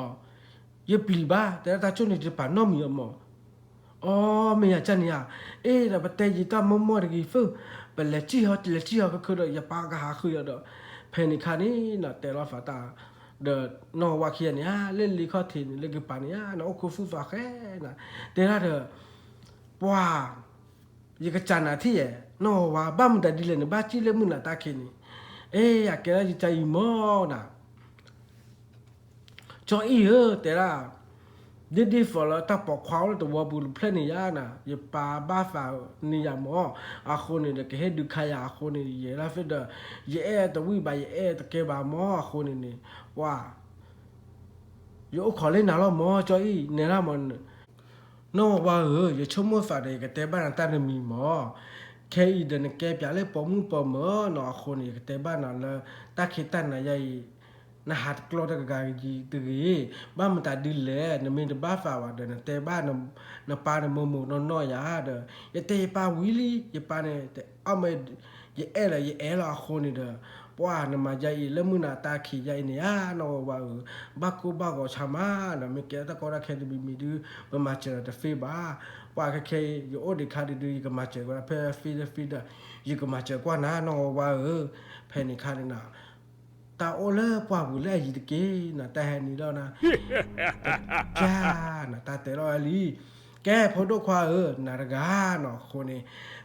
ယပျံၤဘၣ် တဲဒၣ်တၢ်ကၠိန့ၣ်တပာ်နီၣ်မံၤအီၤမး, အီ မ့ၢ်ယၤကၢ်န့ၣ်ဧါ, အ့ဒီးပတဲယံာ်တၢ်မိၢ်မိၢ်တဂ့ၤ ဖုၣ်, ပလဲၤစံၣ်ဟီ လဲၤစံၣ်ဟီခဲခဲဒီး ယပၢ်ကဟးဃုာ်ဒီး, ဖဲန့ၣ်ခါန့ၣ်နီၤ တဲလီၤသးတၢ် ဒီးနီၢ်ဝါဝါခံဂၤန့ၣ်ဧါ လၢလံခီၣ်ထံးန့ၣ် လၢကပၤန့ၣ်ဧါ နအိၣ်ခိးသူၣ်သးဃဲနၤ, တဲဒၣ်ဒီး ပှၤ ယကစၢ်နၤထံၣ်ဧါ, နီၢ်ဝါဝါ ဘၣ်မတၤဒ်လဲၣ်န့ၣ် ဘၣ်စံၣ်လၢမုၢ်နၤတၢ်ခံးန့ၣ်, အ့ အကဲဒၣ်ယကၢ်အံၤမးနၤ ကၠီအံၣ်ဧၢ တဲဒၣ်, ဒ်ဒ်သိးလၢတၢ်ပိာ်ခွါအိၣ်လၢတဝီပူၤတဖျၢၣ်န့ၣ်ယၤနၤ, ယပၢ်ဘၣ်သးန့ၢ်ယၤမး, အဃိန့ၣ်ဒီး ကဟ့ၣ်ဒုးခါယၤအဃိန့ၣ် ယဲဒၣ်ဖဲဒီး ယအဲၣ်တဝံၣ်ဘၣ် ယအဲၣ်တကဲဘၣ်မး အဃိန့ၣ်န့ၣ် ပှၤ ယအိၣ်ခိးလၢနၤလီၤမး ကၠီအံၣ် နဲဒၣ်မး နီၢ်ဝါဝါဧၢ, ယဆိကမိၣ်သးဒီး ယကတဲဘၣ်နၤတၢ်တမံၤမး, ခဲအံၤဒီးနကဲပၠးလၢပိာ်မုၣ်ပိာ်မၢၤနီၤ, အဃိန့ၣ် ယကတဲဘၣ်နၤလၢ တၢ်ခံးတၢ်နၤယါအံၤ, နဟးတကျီတဂၤဂ့ၤတဂ့ၤ, ဘၣ်မတၤဒ်လဲၣ်, နမ့ၢ်တဘၣ်သးဘၣ်ဒီး နတဲဘၣ်နပၢ်နမိၢ်မိၢ်နီၢ်နီၢ်ယၤဒီး, ယတဲယပၢ်ဝံၤလံ, ယပၢ်န့ၣ် အီၣ်မ့ၢ် ယအဲၣ်လီၤ ယအဲၣ်လီၤအဃိန့ၣ်ဒီး, ပှၤနမၤယါအံၤ လၢမုၢ်နၤတၢ်ခံးယါအံၤန့ၣ်ဧါ, နီၢ်ဝါဝါဧၢ, ဘၣ်ကိၢ်ဘၣ်ဂီၤဆါမးနီၤ, မ့ၢ်ကဲတၢ်ကီတၢ်ခဲတမံၤမံၤဒုး ပမၤစၢၤဒီးတသ့ဘၣ်, ပှၤခဲခဲအံၤ ယအိၣ်ဒံးခါဒုးဒုး ယကမၤစၢၤဝဲဒၣ်ဖဲသ့လၢသ့ဒီး, ယကမၤစၢၤကွၢ်နၤ နီၢ်ဝါဝါဧၢ, ဖဲန့ၣ်ခါန့ၣ်နၤ တၢ်အိၣ်လၢပှၢ်ပူၤလၢအယံၤတက့ၢ်နၤ, တၢ်ဟဲနုာ်လီၤနၤ, တၢ်နၤ တၢ်တဲလီၤဝဲလံ, ကဲ ဖိဒိၣ်ခွါဧၢ, နၤတဂၤနီၤ, အဃိန့ၣ်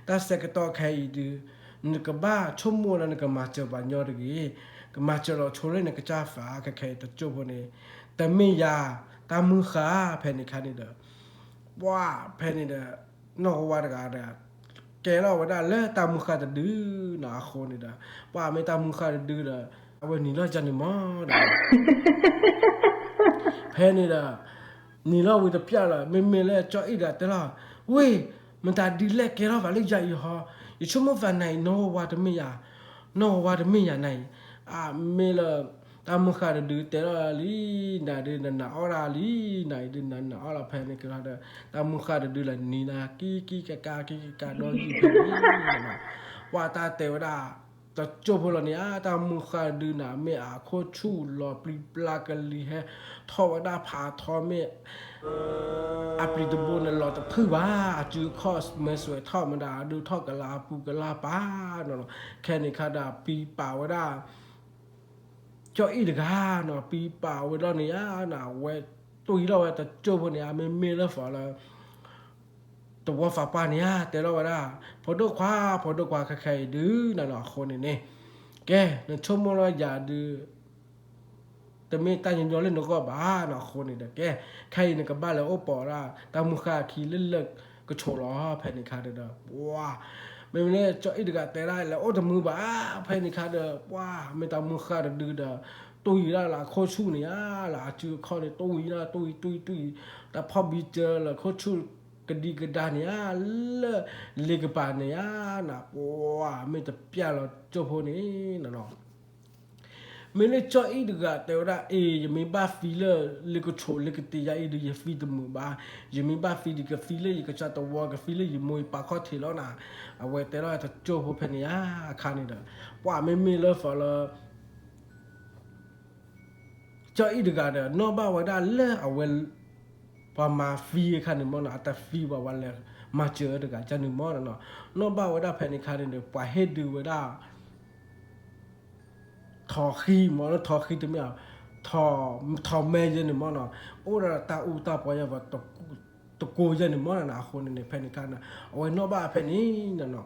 တၢ်ဆၢကတီၢ်ခဲအံၤဒုး နကဘၣ်ဆိကမိၣ်လၢနကမၤစၢၤပှၤညီတဂ့ၤ, ကမၤစၢၤလီၤဆိလၢနကစၢ်သးခဲခဲအံၤတကၠိၢ်ဖိန့ၣ်, တမ့ၢ်ယၤ တၢ်မုၢ်ဃၢ်, ဖဲန့ၣ်ခါန့ၣ်ဒီး ပှၤ ဖဲန့ၣ်ဒီး နီၢ်ဝါဝါတဂၤဒီး ကဲထီၣ်ဝဲဒၣ်လၢတၢ်မုၢ်ဃၢ်တဒုနီၤ, အဃိန့ၣ်ဒီး ပှၤမ့ၢ်တၢ်မုၢ်ဃၢ်တဒုဒီး အဝဲနံၤလီၤကၢ်န့ၣ်မးဒီး ဖဲန့ၣ်ဒီး နံၤလီၤဝံၤတပျၢ်လီၤ, မ့မ့ၢ်လၢကၠီအံၣ်ဒီးတဲလီၤ, ဝ့ၢ် မတၤဒ်လဲၣ်ကဲထီၣ်သးလၢယၤအံၤဟီ, ယဆိကမိၣ်သးနၤအံၤ နီၢ်ဝါဝါတမ့ၢ်ယၤ, နီၢ်ဝါဝါတမ့ၢ်ယၤနၤအံၤ, အမ့ၢ်လၢ တၢ်မုၢ်ဃၢ်တဒုတဲလီၤလံ, နၤဒုးနနာ်အီၣ်ဒၣ်လံ, နၤအံၤဒုးနနာ်အီၣ်လီၤဖဲန့ၣ်ကလီၤဒီး တၢ်မုၢ်ဃၢ်တဒုလၢနံၤနၤ ကံကံကကါ ကံကကါဒီးယံၤဖဲန့ၣ် ပှၤတၢ်တဲဝဲဒၣ် တကၠိဖိလီၤန့ၣ်ဧါ, တၢ်မုၢ်ဃၢ်တဒုန့ၣ် မ့ၢ်အခိၣ်ဆူၣ်လီၤပျံၤပျါကလံၤဟဲထီၣ်ဝဲဒၣ်ဖးထီ မ့ၢ်အပျံၤတဘိန့ၣ် လီၤတဖုၣ်ဘၣ်, အစုအခီၣ်မဲာ်စွဲးထီၣ်မတၤ အဒုးထီၣ်ကလၤအပူၤကလၤပၤနီၤနီၤ, ခဲန့ၣ်ခါဒီး ပံပာ်ဝဲဒၣ် ကၠီအံၣ်တဂၤနီၤ, ပံပာ်ဝဲဒၣ်န့ၣ်ဧါ, အဝဲတွံၢ်ထီၣ်ဝဲတကၠိဖိန့ၣ်ဧါ, မ့မ့ၢ်လၢ for လၢ သဝီသးပှၢ်န့ၣ်ဧါ, တဲထီၣ်ဝဲဒၣ် ဖိဒိၣ်ခွါ, ဖိဒိၣ်ခွါ ခဲခဲအံၤဒုးနီၤနီၤ အဃိန့ၣ်န့ၣ်, ကဲ နဆိကမိၣ်လၢယၤဒုး တမ့ၢ်တၢ်ညီညီလၢနဂီၢ်ဘၣ်နီၤ, အဃိန့ၣ်ဒီး ကဲ ခဲအံၤနကဘၣ်လဲၤအိၣ်ပိာ်ဒၣ် တၢ်မုၢ်ဃၢ်ခံလၢလၢကဆိးလီၤ, ဖဲန့ၣ်ခါဒီး ပှၤ မ့မ့ၢ်လၢကၠီအံၣ်တဂၤတဲဒၣ် လဲၤအိၣ်တမုာ်ဘၣ်, ဖဲန့ၣ်ခါဒီး ပှၤ မ့ၢ်တၢ်မုၢ်ဃၢ်တဒုဒီး တွံၢ်ဒၣ်လၢအခိၣ်ဆူၣ်န့ၣ်ဧါ, လၢအစုအခီၣ်န့ၣ် တွံၢ်ဒၣ် တွံၢ်တွံၢ်တွံၢ်, တၢ်ဖီၣ်ဘံစၢလၢခိၣ်ဆူၣ်ကဒံကဒါန့ၣ်ဧါ, လၢလ့ကပၤန့ၣ်ဧါနီၤ, ပှၤမ့ၢ်တပျၢ်လီၤကၠိဖိန့ၣ်နီၤနီၤ မ့ၢ်လၢကၠီအံၣ်တဂၤတဲဝဲဒၣ် အ့ ယမ့ၢ်ဘၣ်သံလၢလ့ကဆိးလ့ကတ့ယါအံၤဒုး ယသံတမုာ်ဘၣ်, ယမ့ၢ်ဘၣ်သံဒုး ကသံလၢယကစၢ်သဝီ ကသံလၢယမိၢ်ယပၢ်ခီၣ်ထံးလီၤနီၤ, အဝဲတဲထီၣ်တကၠိဖိဖဲန့ၣ်ဧါ, အခါန့ၣ်ဒီး ပှၤမ့မ့ၢ်လၢ for လၢ ကၠီအံၣ်တဂၤဒီး နီၣ်ဘၣ်ဝဲဒၣ်လၢအဝဲ ပှၤမၤသံအခါန့ၣ်မ့ၢ်နီၤ, အတသံဘၣ်ဝဲလဲၤမၤစၢၤတဂၤကန့ၣ်မ့ၢ်နီၤ, နီၣ်ဘၣ်ဝဲဒၣ်ဖဲန့ၣ်ခါန့ၣ်ဒီး ပှၤဟ့ၣ်ဒုးဝဲဒၣ် ထိးဃံမ့ၢ်နီၤ, ထိးဃံတမ့ၢ် ထိးမဲယဲန့ၣ်မ့ၢ်နီၤ, အိၣ်ဒီးတၢ်အူတၢ်ပီယဲ တကိးယဲန့ၣ်မ့ၢ်နီၤ, အဃိန့ၣ်န့ၣ် ဖဲန့ၣ်ခါန့ၣ် အဝဲနီၣ်ဘၣ်ဖဲန့ၣ်နီၤနီၤ,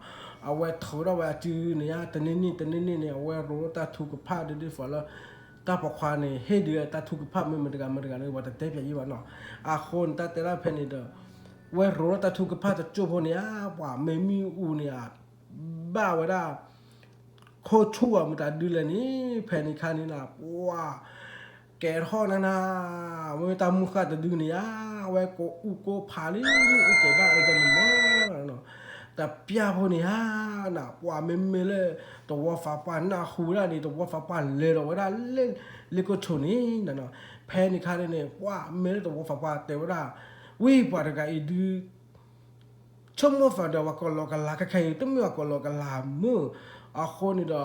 အဝဲထုးထီၣ်ဝဲအစုန့ၣ်ဧါ, တနံၤနံၤတနံၤနံၤန့ၣ် အဝဲရိၤထီၣ်တၢ်ထုကဖၣ်ဒ်ဒ် for လၢ တၢ်ပိာ်ခွါန့ၣ် ဟ့ၣ်ဒုးတၢ်ထုကဖၣ်မ့ၢ်မတၤတဂၤမတၤတဂၤလၢ ပှၤတတဲပၠးယံဘၣ်နီၤ, အဃိန့ၣ် တၢ်တဲဒၣ်ဖဲန့ၣ်ဒီး ဝဲရိၤထီၣ်တၢ်ထုကဖၣ်တကၠိဖိန့ၣ်ဧါ, ပှၤမ့ၢ်မ့ၣ်အူန့ၣ်ဧါ ဘၣ်ဝဲဒၣ် ခိၣ်ဆူၣ်အမတၤဒုလဲၣ်န့ၣ် ဖဲန့ၣ်ခါန့ၣ်နီၤ ပှၤ ကဲထီၣ်နၤနၤ, မ့ၢ်တၢ်မုၢ်ဃၢ်တဒုန့ၣ်ဧါ, အဝဲကိးအူကိးဖးလံ မ့ၣ်အူကဲဘၣ်အၢယဲန့ၣ်မ့ၢ်နီၤ, တပျၢ်ဖိန့ၣ်ဧါနီၤ, ပှၤမ့မ့ၢ်လၢ သဝီသးပှၢ်နၢ်ဟူဝဲဒၣ်န့ၣ် သဝီသးပှၢ်လဲၤဒီးဝဲဒၣ်လၢ လ့ကဆိးန့ၣ်နီၤနီၤ, ဖဲန့ၣ်ခါန့ၣ်န့ၣ် ပှၤမ့ၢ်လၢသဝီသးပှၢ်တဲဝဲဒၣ် ဝံၤပှၤတဂၤအံၤဒုး ဆိကမိၣ်သးဒီး ပှၤကိးလီၤကလၤခဲခဲအံၤ တမ့ၢ်ပှၤကိးလီၤကလၤမုၢ်, အဃိန့ၣ်ဒီး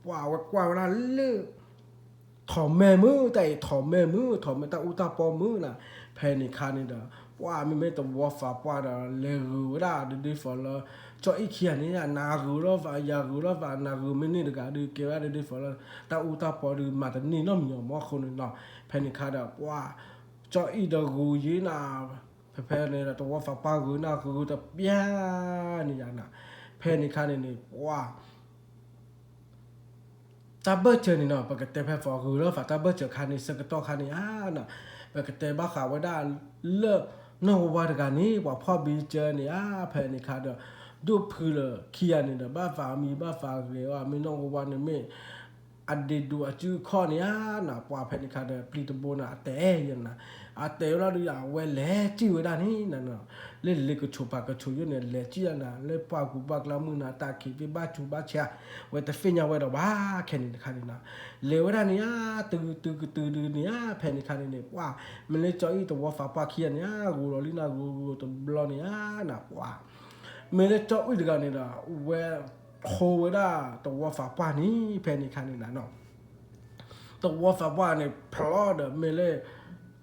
ပှၤဝဲကွၢ်ဝဲဒၣ်လၢ ထိးမဲမုၢ် တၢ်အံၤထိးမဲမုၢ် ထိးမဲတၢ်အူတၢ်ပီမုၢ်နီၤ, ဖဲန့ၣ်ခါန့ၣ်ဒီး ပှၤမ့မ့ၢ်သဝီသးပှၢ်ဒီး လဲၤဂုာ်ဝဲဒၣ်ဒ်ဒ် for လၢ ကၠီအံၣ်ခံဂၤန့ၣ် နၤဂုာ်လီၤသး ယၤဂုာ်လီၤသး နၤဂုာ်မ့ၢ်န့ၢ်တဂၤဒုး ကဲဝဲဒၣ်ဒ်ဒ် for လၢ တၢ်အူတၢ်ပီဒုး မၤတန့ၢ်နီတမံၤအီၤမ့ၢ်အဃိန့ၣ်နီၤ, ဖဲန့ၣ်ခါဒီး ပှၤ ကၠီအံၣ်ဒီးဂုာ်ယံၤနၤ ဖဲဖဲန့ၣ်ဒီး သဝီသးပှၢ်ဂုာ်နၤဂုာ်တပျၢ်န့ၣ်ယၤနၤ, ဖဲန့ၣ်ခါန့ၣ်န့ၣ် ပှၤ တၢ်ဘၢၣ်စၢၤန့ၣ်နီၤ ပကတဲဖဲ for ဂုာ်လီၤသးတၢ်ဘၢၣ်စၢၤခါန့ၣ် ဆၢကတီၢ်ခါန့ၣ်ဧါနီၤ, ပကတဲဘၣ်ဃးဝဲဒၣ်လၢ နီၢ်ဝါတဂၤန့ၣ် ပှၤဖီၣ်ဘံစၢၤန့ၣ်ဧါ, ဖဲန့ၣ်ခါဒီး ဒိၣ်ဖုလၢခံဂၤန့ၣ်ဒီး ဘၣ်သးမံဘၣ်သးဂဲၤအီၤ မ့ၢ်နီၢ်ဝါဝါန့ၣ်မ့ၢ် အဒ့ဒိးအစုအခီၣ်န့ၣ်ဧါနီၤ, ပှၤဖဲန့ၣ်ခါဒီး ပျံၤတဘိန့ၣ် အတဲယဲနၤ, အတဲဝဲဒၣ်ဒုး အဝဲလဲၤစံၣ်ဝဲဒၣ်န့ၣ်နၤနီၤ, လၢလ့ကဆိးပၤကဆိးယိၣ်န့ၣ် လဲၤစံၣ်ယဲနၤ လၢပှၢ်ကူပှၢ်ကျါမုၢ်နၤ တၢ်ခံးသ့ၣ်ဘၣ်ဆူးဘၣ်ဆါ ဝဲတသ့ၣ်ညါဝဲဒီးဘၣ် ခဲန့ၣ်တခါန့ၣ်နီၤ, လဲၤဝဲဒၣ်န့ၣ်ဧါ တုၤတုၤကတုၤဒုးန့ၣ်ဧါ, ဖဲန့ၣ်ခါန့ၣ်န့ၣ် ပှၤ မ့ၢ်လၢကၠီအံၣ်သဝီသးပှၢ်ခံဂၤန့ၣ်ဧါ ဂုာ်လီၤလံနၤ ဂုာ်ဂုာ်တဘျီန့ၣ်ဧါနၤ ပှၤ မ့ၢ်လၢကၠီအံၣ်တဂၤန့ၣ်ဒီး ဝဲထိဝဲဒၣ်သဝီသးပှၢ်န့ၣ် ဖဲန့ၣ်ခါန့ၣ်နၤနီၤ, သဝီသးပှၢ်န့ၣ် ဖျီဒီးမ့ၢ်လၢ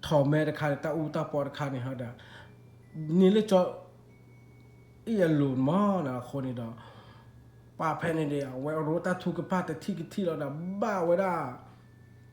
ထိးမဲတခါန့ၣ် တၢ်အူတၢ်ပီတခါန့ၣ်ဟီဒီး န့ၢ်လၢကၠီအံၣ်အလိၤမ့ၢ်နီၤ, အဃိန့ၣ်ဒီး ပှၤဖဲန့ၣ်န့ၣ် အဝဲရိၤတၢ်ထုကဖၣ်တထံၣ်ကထံၣ်လီၤဒီး ဘၣ်ဝဲဒၣ်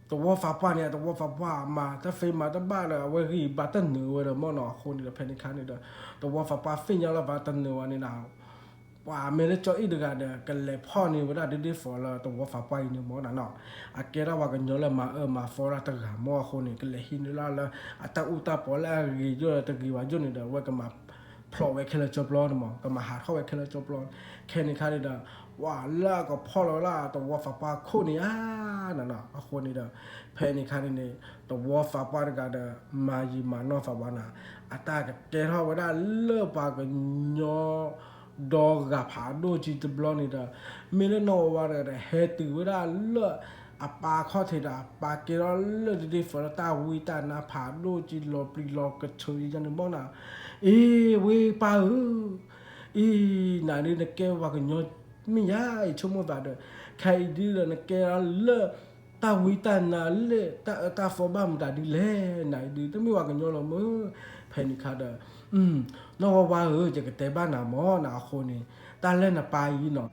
သဝီသးပှၢ်န့ၣ် သဝီသးပှၢ်မၤတၢ်သ့မၤတၢ်ဘၣ်ဒီး အဝဲဂံၢ်ဘါတနၢၤဝဲဒီးမ့ၢ်နီၤ, အဃိန့ၣ်ဒီး ဖဲန့ၣ်ခါန့ၣ်ဒီး သဝီသးပှၢ်သ့ၣ်ညါလီၤဘၣ်တနၢၤဝဲန့ၣ်နၤ ပှၤမ့ၢ်လၢကၠီအံၣ်တဂၤဒီး ကလဲၤဖီၣ်န့ၢ်ဝဲဒၣ်ဒ်ဒ် for လၢသဝီသးပှၢ်အံၤန့ၣ်မ့ၢ်နၤနီၤ, အကဲထီၣ်ပှၤကညီလၢမၤအၢမၤသီဒၣ်တဂၤမ့ၢ်အဃိန့ၣ် ကလဲၤဟံးန့ၢ်လၢ်လၢ အတၢ်အူတၢ်ပီလၢအဂ့ၤယိၣ်တဂ့ၤဘၣ်ယိၣ်န့ၣ်ဒီး အဝဲကမၤဖျိးဝဲခဲလၢာ်ကၠီပျီန့ၣ်မ့ၢ် ကမၤဟးထီၣ်ဝဲခဲလၢာ်ကၠီပျီ, ခဲန့ၣ်ခါန့ၣ်ဒီး ပှၤလၢအကဖီၣ်လီၤဝဲဒၣ်သဝီသးပှၢ်ခိၣ်န့ၣ်ဧါနၤနီၤ, အဃိန့ၣ်ဒီး ဖဲန့ၣ်ခါန့ၣ်န့ၣ် သဝီသးပှၢ်တဂၤဒီး မၤယံာ်မၤနီၢ်သးဝါနၤ, အတၢ်ကကဲထီၣ်ဝဲဒၣ်လၢပှၤကညီ ဒီဂၤဖးဒိၣ်ကံတဘျီန့ၣ်ဒီး မ့ၢ်လၢနီၢ်ဝါဝါတဂၤဒီး ဟဲတုၤဝဲဒၣ်လၢအပၢ်ခီၣ်ထံးဒီး အပၢ်ကဲထီၣ်လၢဒ်ဒ် for လၢတၢ်ဝံတၢ်နါဖးဒိၣ်ကံလီၤပျံၤလီၤကဆၢယဲန့ၣ်မ့ၢ်နၤ, အ့ ဝဲပၢ်ဧၢ အံၤ နၤဒ်နကဲပှၤကညီမ့ၢ်ယၤအံၤ ဆိကမိၣ်သးဒီး ခဲအံၤဒုဒီး နကဲထီၣ်လၢ တၢ်ဝံတၢ်နါလၢ တၢ်အၢတၢ်သီဘၣ်မတၤဒ်လဲၣ် နၤအံၤဒု တမ့ၢ်ပှၤကညီလီၤမၢ်. ဖဲန့ၣ်ခါဒီး နီၢ်ဝါဝါဧၢ, ယကတဲဘၣ်နၤမၢ်နၤအဃိန့ၣ်, တၢ်လၢနပၢ်အံၤနီၤ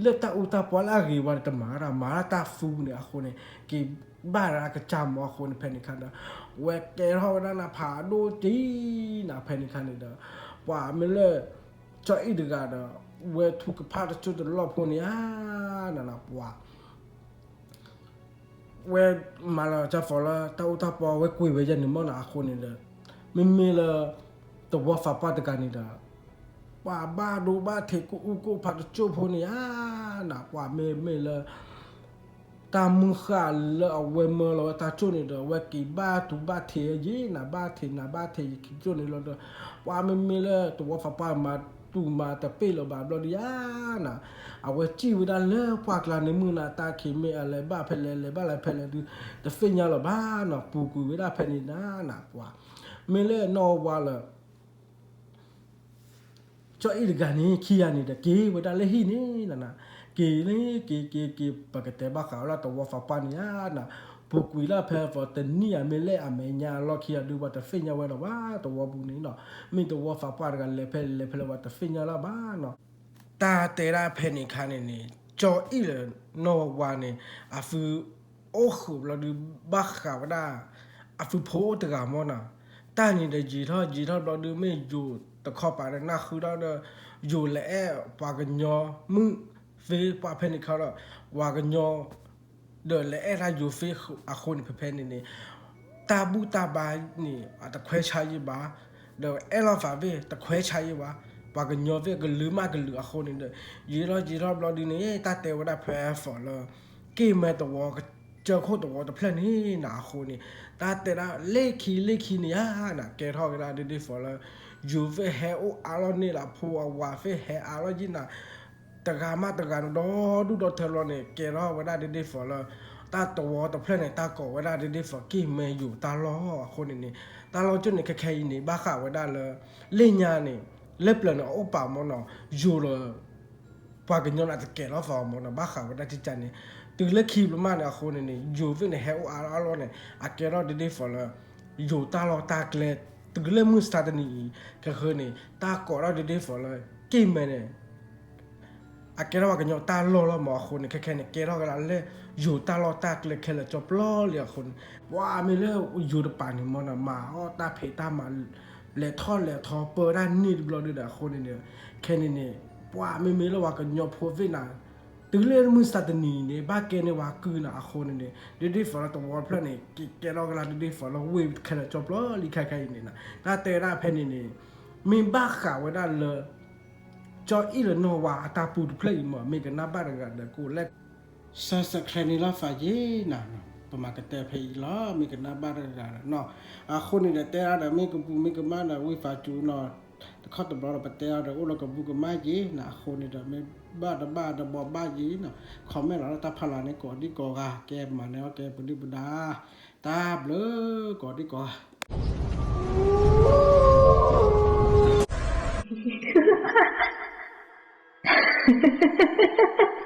လၢတၢ်အူတၢ်ပီလၢအဂ့ၤဝဲတမၤတၢ် မၤတၢ်သူန့ၣ်အဃိန့ၣ် က့ၤဘၣ်ဒၣ်အကစၢ်မၢ်အဃိန့ၣ် ဖဲန့ၣ်ခါဒီး ဝဲကဲထီၣ်ဝဲဒၣ်နၤဖးဒိၣ်တံၢ်နၤ ဖဲန့ၣ်ခါန့ၣ်ဒီး ပှၤမ့ၢ်လၢ ကၠီအံၣ်တဂၤဒီး ဝဲထူကဖၣ်တစိၢ်တလီၢ်ဖိန့ၣ်ဧါ နၤနၤပှၤ ဝဲမၤလီၤကၢ်ဖီလၢ တၢ်အူတၢ်ပီဝဲကွံာ်ဝဲယဲၢ်န့ၣ်မၢ်နၤအဃိန့ၣ်ဒီး မ့မ့ၢ်လၢ သဝီသးပှၢ်တဂၤန့ၣ်ဒီး ပှၤဘၣ်ဒိဘၣ်ထံးကိၣ်အူကိၣ်ဖးတစိၢ်ဖိန့ၣ်ဧါ နၤပှၤမ့မ့ၢ်လၢ တၢ်မုၢ်ဃၢ်လၢအဝဲမၢလီၤဝဲတၢ်ကၠိၣ်န့ၣ်ဒီး အဝဲက့ၤဘၣ်တူၢ်ဘၣ်ထံးယဲၢ်နၤ ဘၣ်ထံးနၤဘၣ်ထံးယခံကၠိၣ်န့ၣ်လီၤဒီး ပှၤမ့မ့ၢ်လၢသဝီသးပှၢ်မၤတူၢ်မၤတပ့ၢ်လၢၤဘၣ်ဘျီဒုယါနၤ အဝဲစံၣ်ဝဲဒၣ်လၢပှၢ်ကျါန့ၣ် မုၢ်နၤတၢ်ခံးမ့ၢ်အလဲၤဘၣ်ဖဲလဲၣ် လဲၤဘၣ်လဲၤဖဲလဲၣ်ဒု တသ့ၣ်ညါလၢၤဘၣ်နီၤ ပူၤကွံာ်ဝဲဒၣ်ဖဲန့ၣ်နၤနၤပှၤ မ့ၢ်လၢနီၢ်ဝါလၢ ကၠီအံၣ်တဂၤန့ၣ် ခံဂၤန့ၣ်ဒီး က့ၤဝဲဒၣ်လၢဟံၣ်န့ၣ်နၤနၤ, က့ၤလၢက့ၤက့ၤက့ၤ ပကတဲဘၣ်ဃးဝဲဒၣ်သဝီသးပှၢ်န့ၣ်ဧါနၤ, ပူၤကွံာ်လၢဖဲ for တနံၣ်အမဲာ်လဲၣ်အမဲာ်ညါအလီၢ်ခံဂၤဒု ပှၤတသ့ၣ်ညါဝဲလၢၤဘၣ် သဝီပူၤန့ၣ်နီၤ, မ့ၢ်သဝီသးပှၢ်တဂၤလဲၤဖဲလဲၤဖဲလဲၣ် ပှၤတသ့ၣ်ညါလၢၤဘၣ်နီၤ. တၢ်တဲဒၣ်ဖဲန့ၣ်ခါန့ၣ်န့ၣ် ကၠီအံၣ်လၢနီၢ်ဝါန့ၣ် အသု အိၣ်ဃုာ်ဘျီဒု ဘၣ်ဃးဝဲဒၣ် အသုဖိအိၣ်တဂၤမၢ်နီၤ, တၢ်န့ၣ်ဒီးယံာ်ထီၣ်ယံာ်ထီၣ်ဘျီဒု မ့ၢ်ယိၤတခီပၤဒီး နၢ်ဃုာ်ဒီး ယိၤလဲၤအဲၣ်ပှၤကညီမုၣ်သ့ ပှၤဖဲန့ၣ်ခါဒီး ပှၤကညီ ဒီးလဲၤအဲၣ်တၢ်ယိၤသ့အဃိန့ၣ် ဖဲဖဲန့ၣ်န့ၣ် တၢ်ဘူၣ်တၢ်ဘါန့ၣ် အတခွဲးဆါယံာ်ဘၣ်, ဒီးအဲၣ်လိာ်သးသ့ၣ်တခွဲးဆါယံာ်ဘၣ်, ပှၤကညီသ့ၣ်ကလုာ်မးကလုာ်အဃိန့ၣ်ဒီး ယံာ်ထီၣ်ယံာ်ထီၣ်ဘျီဒုန့ၣ် တၢ်တဲဝဲဒၣ်ဖဲ for လၢ က့ၢ်မဲသဝီ ကစၢၢ်ခိၣ်သဝီတဖျၢၣ်န့ၣ်နၤအဃိန့ၣ် တၢ်တဲဒၣ်လၢခံလၢခံန့ၣ်ဧါနၤ ကဲထီၣ်ကဒါဒ်ဒ် for လၢ ယိၤသ့ၣ်ဟဲအိၣ်အါလီၤန့ၢ်လၢဖိအဝၤသ့ၣ်ဟဲအါလီၤယံာ်နၤ တဂၤမးတဂၤန့ၣ် ဒီဒူၣ်ဒီထၢလီၤန့ၣ် ကဲထီၣ်ဝဲဒၣ်ဒ်ဒ် for လၢ တၢ်သဝီတဖျၢၣ်န့ၣ် တၢ်ကိးဝဲဒၣ်ဒ်ဒ် for က့ၢ်မဲယိၤတၢ်လီၢ်အဃိန့ၣ်န့ၣ် တၢ်လီၢ်ကၠိၣ်န့ၣ် ခဲခဲအံၤန့ၣ် ဘၣ်ဃးဝဲဒၣ်လၢ လ့ၣ်ညါန့ၣ် လၢပျၢၤန့ၣ်အအိၣ်ပာ်မၢ်နီၤ ယိၤဒီး ပှၤကညီန့ၣ်တကဲလီၤသးမၢ်နီၤ ဘၣ်ဃးဝဲဒၣ်ကကန့ၣ် တုၤလၢခံဘျီမးန့ၣ်အဃိန့ၣ်န့ၣ် ယိၤသ့ၣ်န့ၣ် ဟဲအိၣ်အါအါလီၤန့ၣ် အကဲထီၣ်ဒ်ဒ် for လၢ ယိၤတၢ်လီၢ်တၢ်ကျဲ တုၤလၢမုၢ်စးတနံၤအံၤ ခဲဃၢၤန့ၣ် တၢ်ကိးထီၣ်ဒ်ဒ် for လၢ က့ၢ်မဲန့ၣ် အကဲထီၣ်ပှၤကညီတၢ်လီၢ်လီၤမၢ်အဃိန့ၣ် ခဲခဲန့ၣ် ကဲထီၣ်ကဒါလၢ ယိၤတၢ်လီၢ်တၢ်ကျဲခဲလၢာ်ကၠီပျီလံအဃိန့ၣ် ပှၤမ့ၢ်လၢယိၤတပၤန့ၣ်မၢ်နီၤ မၤအီၣ်တၢ်ဖံးတၢ်မၤ လဲၤထီၣ်လဲၤထီပၢတၢ်န့ၣ်တဘျီဒုဒီးအဃိန့ၣ်န့ၣ် ခဲန့ၣ်န့ၣ် ပှၤမ့မ့ၢ်လၢပှၤကညီဖိသ့ၣ်နၤ တုၤလၢမုၢ်စးတနံၤန့ၣ် ဘၣ်ကဲန့ၢ်ပှၤကုၢ်နၤအဃိန့ၣ်န့ၣ် ဒ်ဒ် for လၢသဝီတဖျၢၣ်န့ၣ် ကကဲထီၣ်ကဒါဒ်ဒ် for လၢဝ့ၢ်ခဲလၢာ်ကၠီပျီလံခဲခဲအံၤန့ၣ်နၤ တၢ်တဲဒၣ်ဖဲန့ၣ်န့ၣ် မ့ၢ်ဘၣ်ဃးဝဲဒၣ်လၢ ကၠီအံၣ်လၢနီၢ်ဝါအတၢ်ပူၤတဖျၢၣ်အံၤမၢ် မ့ၢ်ကနၣ်ဘၣ်တဂၤဒီး ကအိၣ်လဲၣ် subscribe န့ၢ်လီၤသးယ့ၣ်နၤ, ပမၤကတၢၢ်ဖဲအံၤလီၤ မ့ၢ်ကနၣ်ဘၣ်တဂၤဒီးနီၤ, အဃိန့ၣ်ဒီး တဲအါဒီး မ့ၢ်ကဘူၣ်မ့ၢ်ကမၣ်ဒီး ဝံသးစူၤနီၤ, တခီတဘျီဒီး ပတဲအါဒီး အိၣ်လၢကဘူၣ်ကမၣ်ယ့ၣ်နၤ, အဃိန့ၣ်ဒီး မ့ၢ်ဘၣ်တဘၣ်တဘီဘၣ်ယ့ၣ်နီၤ, comment လီၤလၢတၢ်ဖးလၢ်န့ၣ် ကိးဒံကိးဂၤ ကဲမၤန့ၢ်အီၣ်ကဲပဒုၣ်ပဒါ, တၢ်ဘျုး ကိးဒံကိးဂၤ Ha ha ha ha!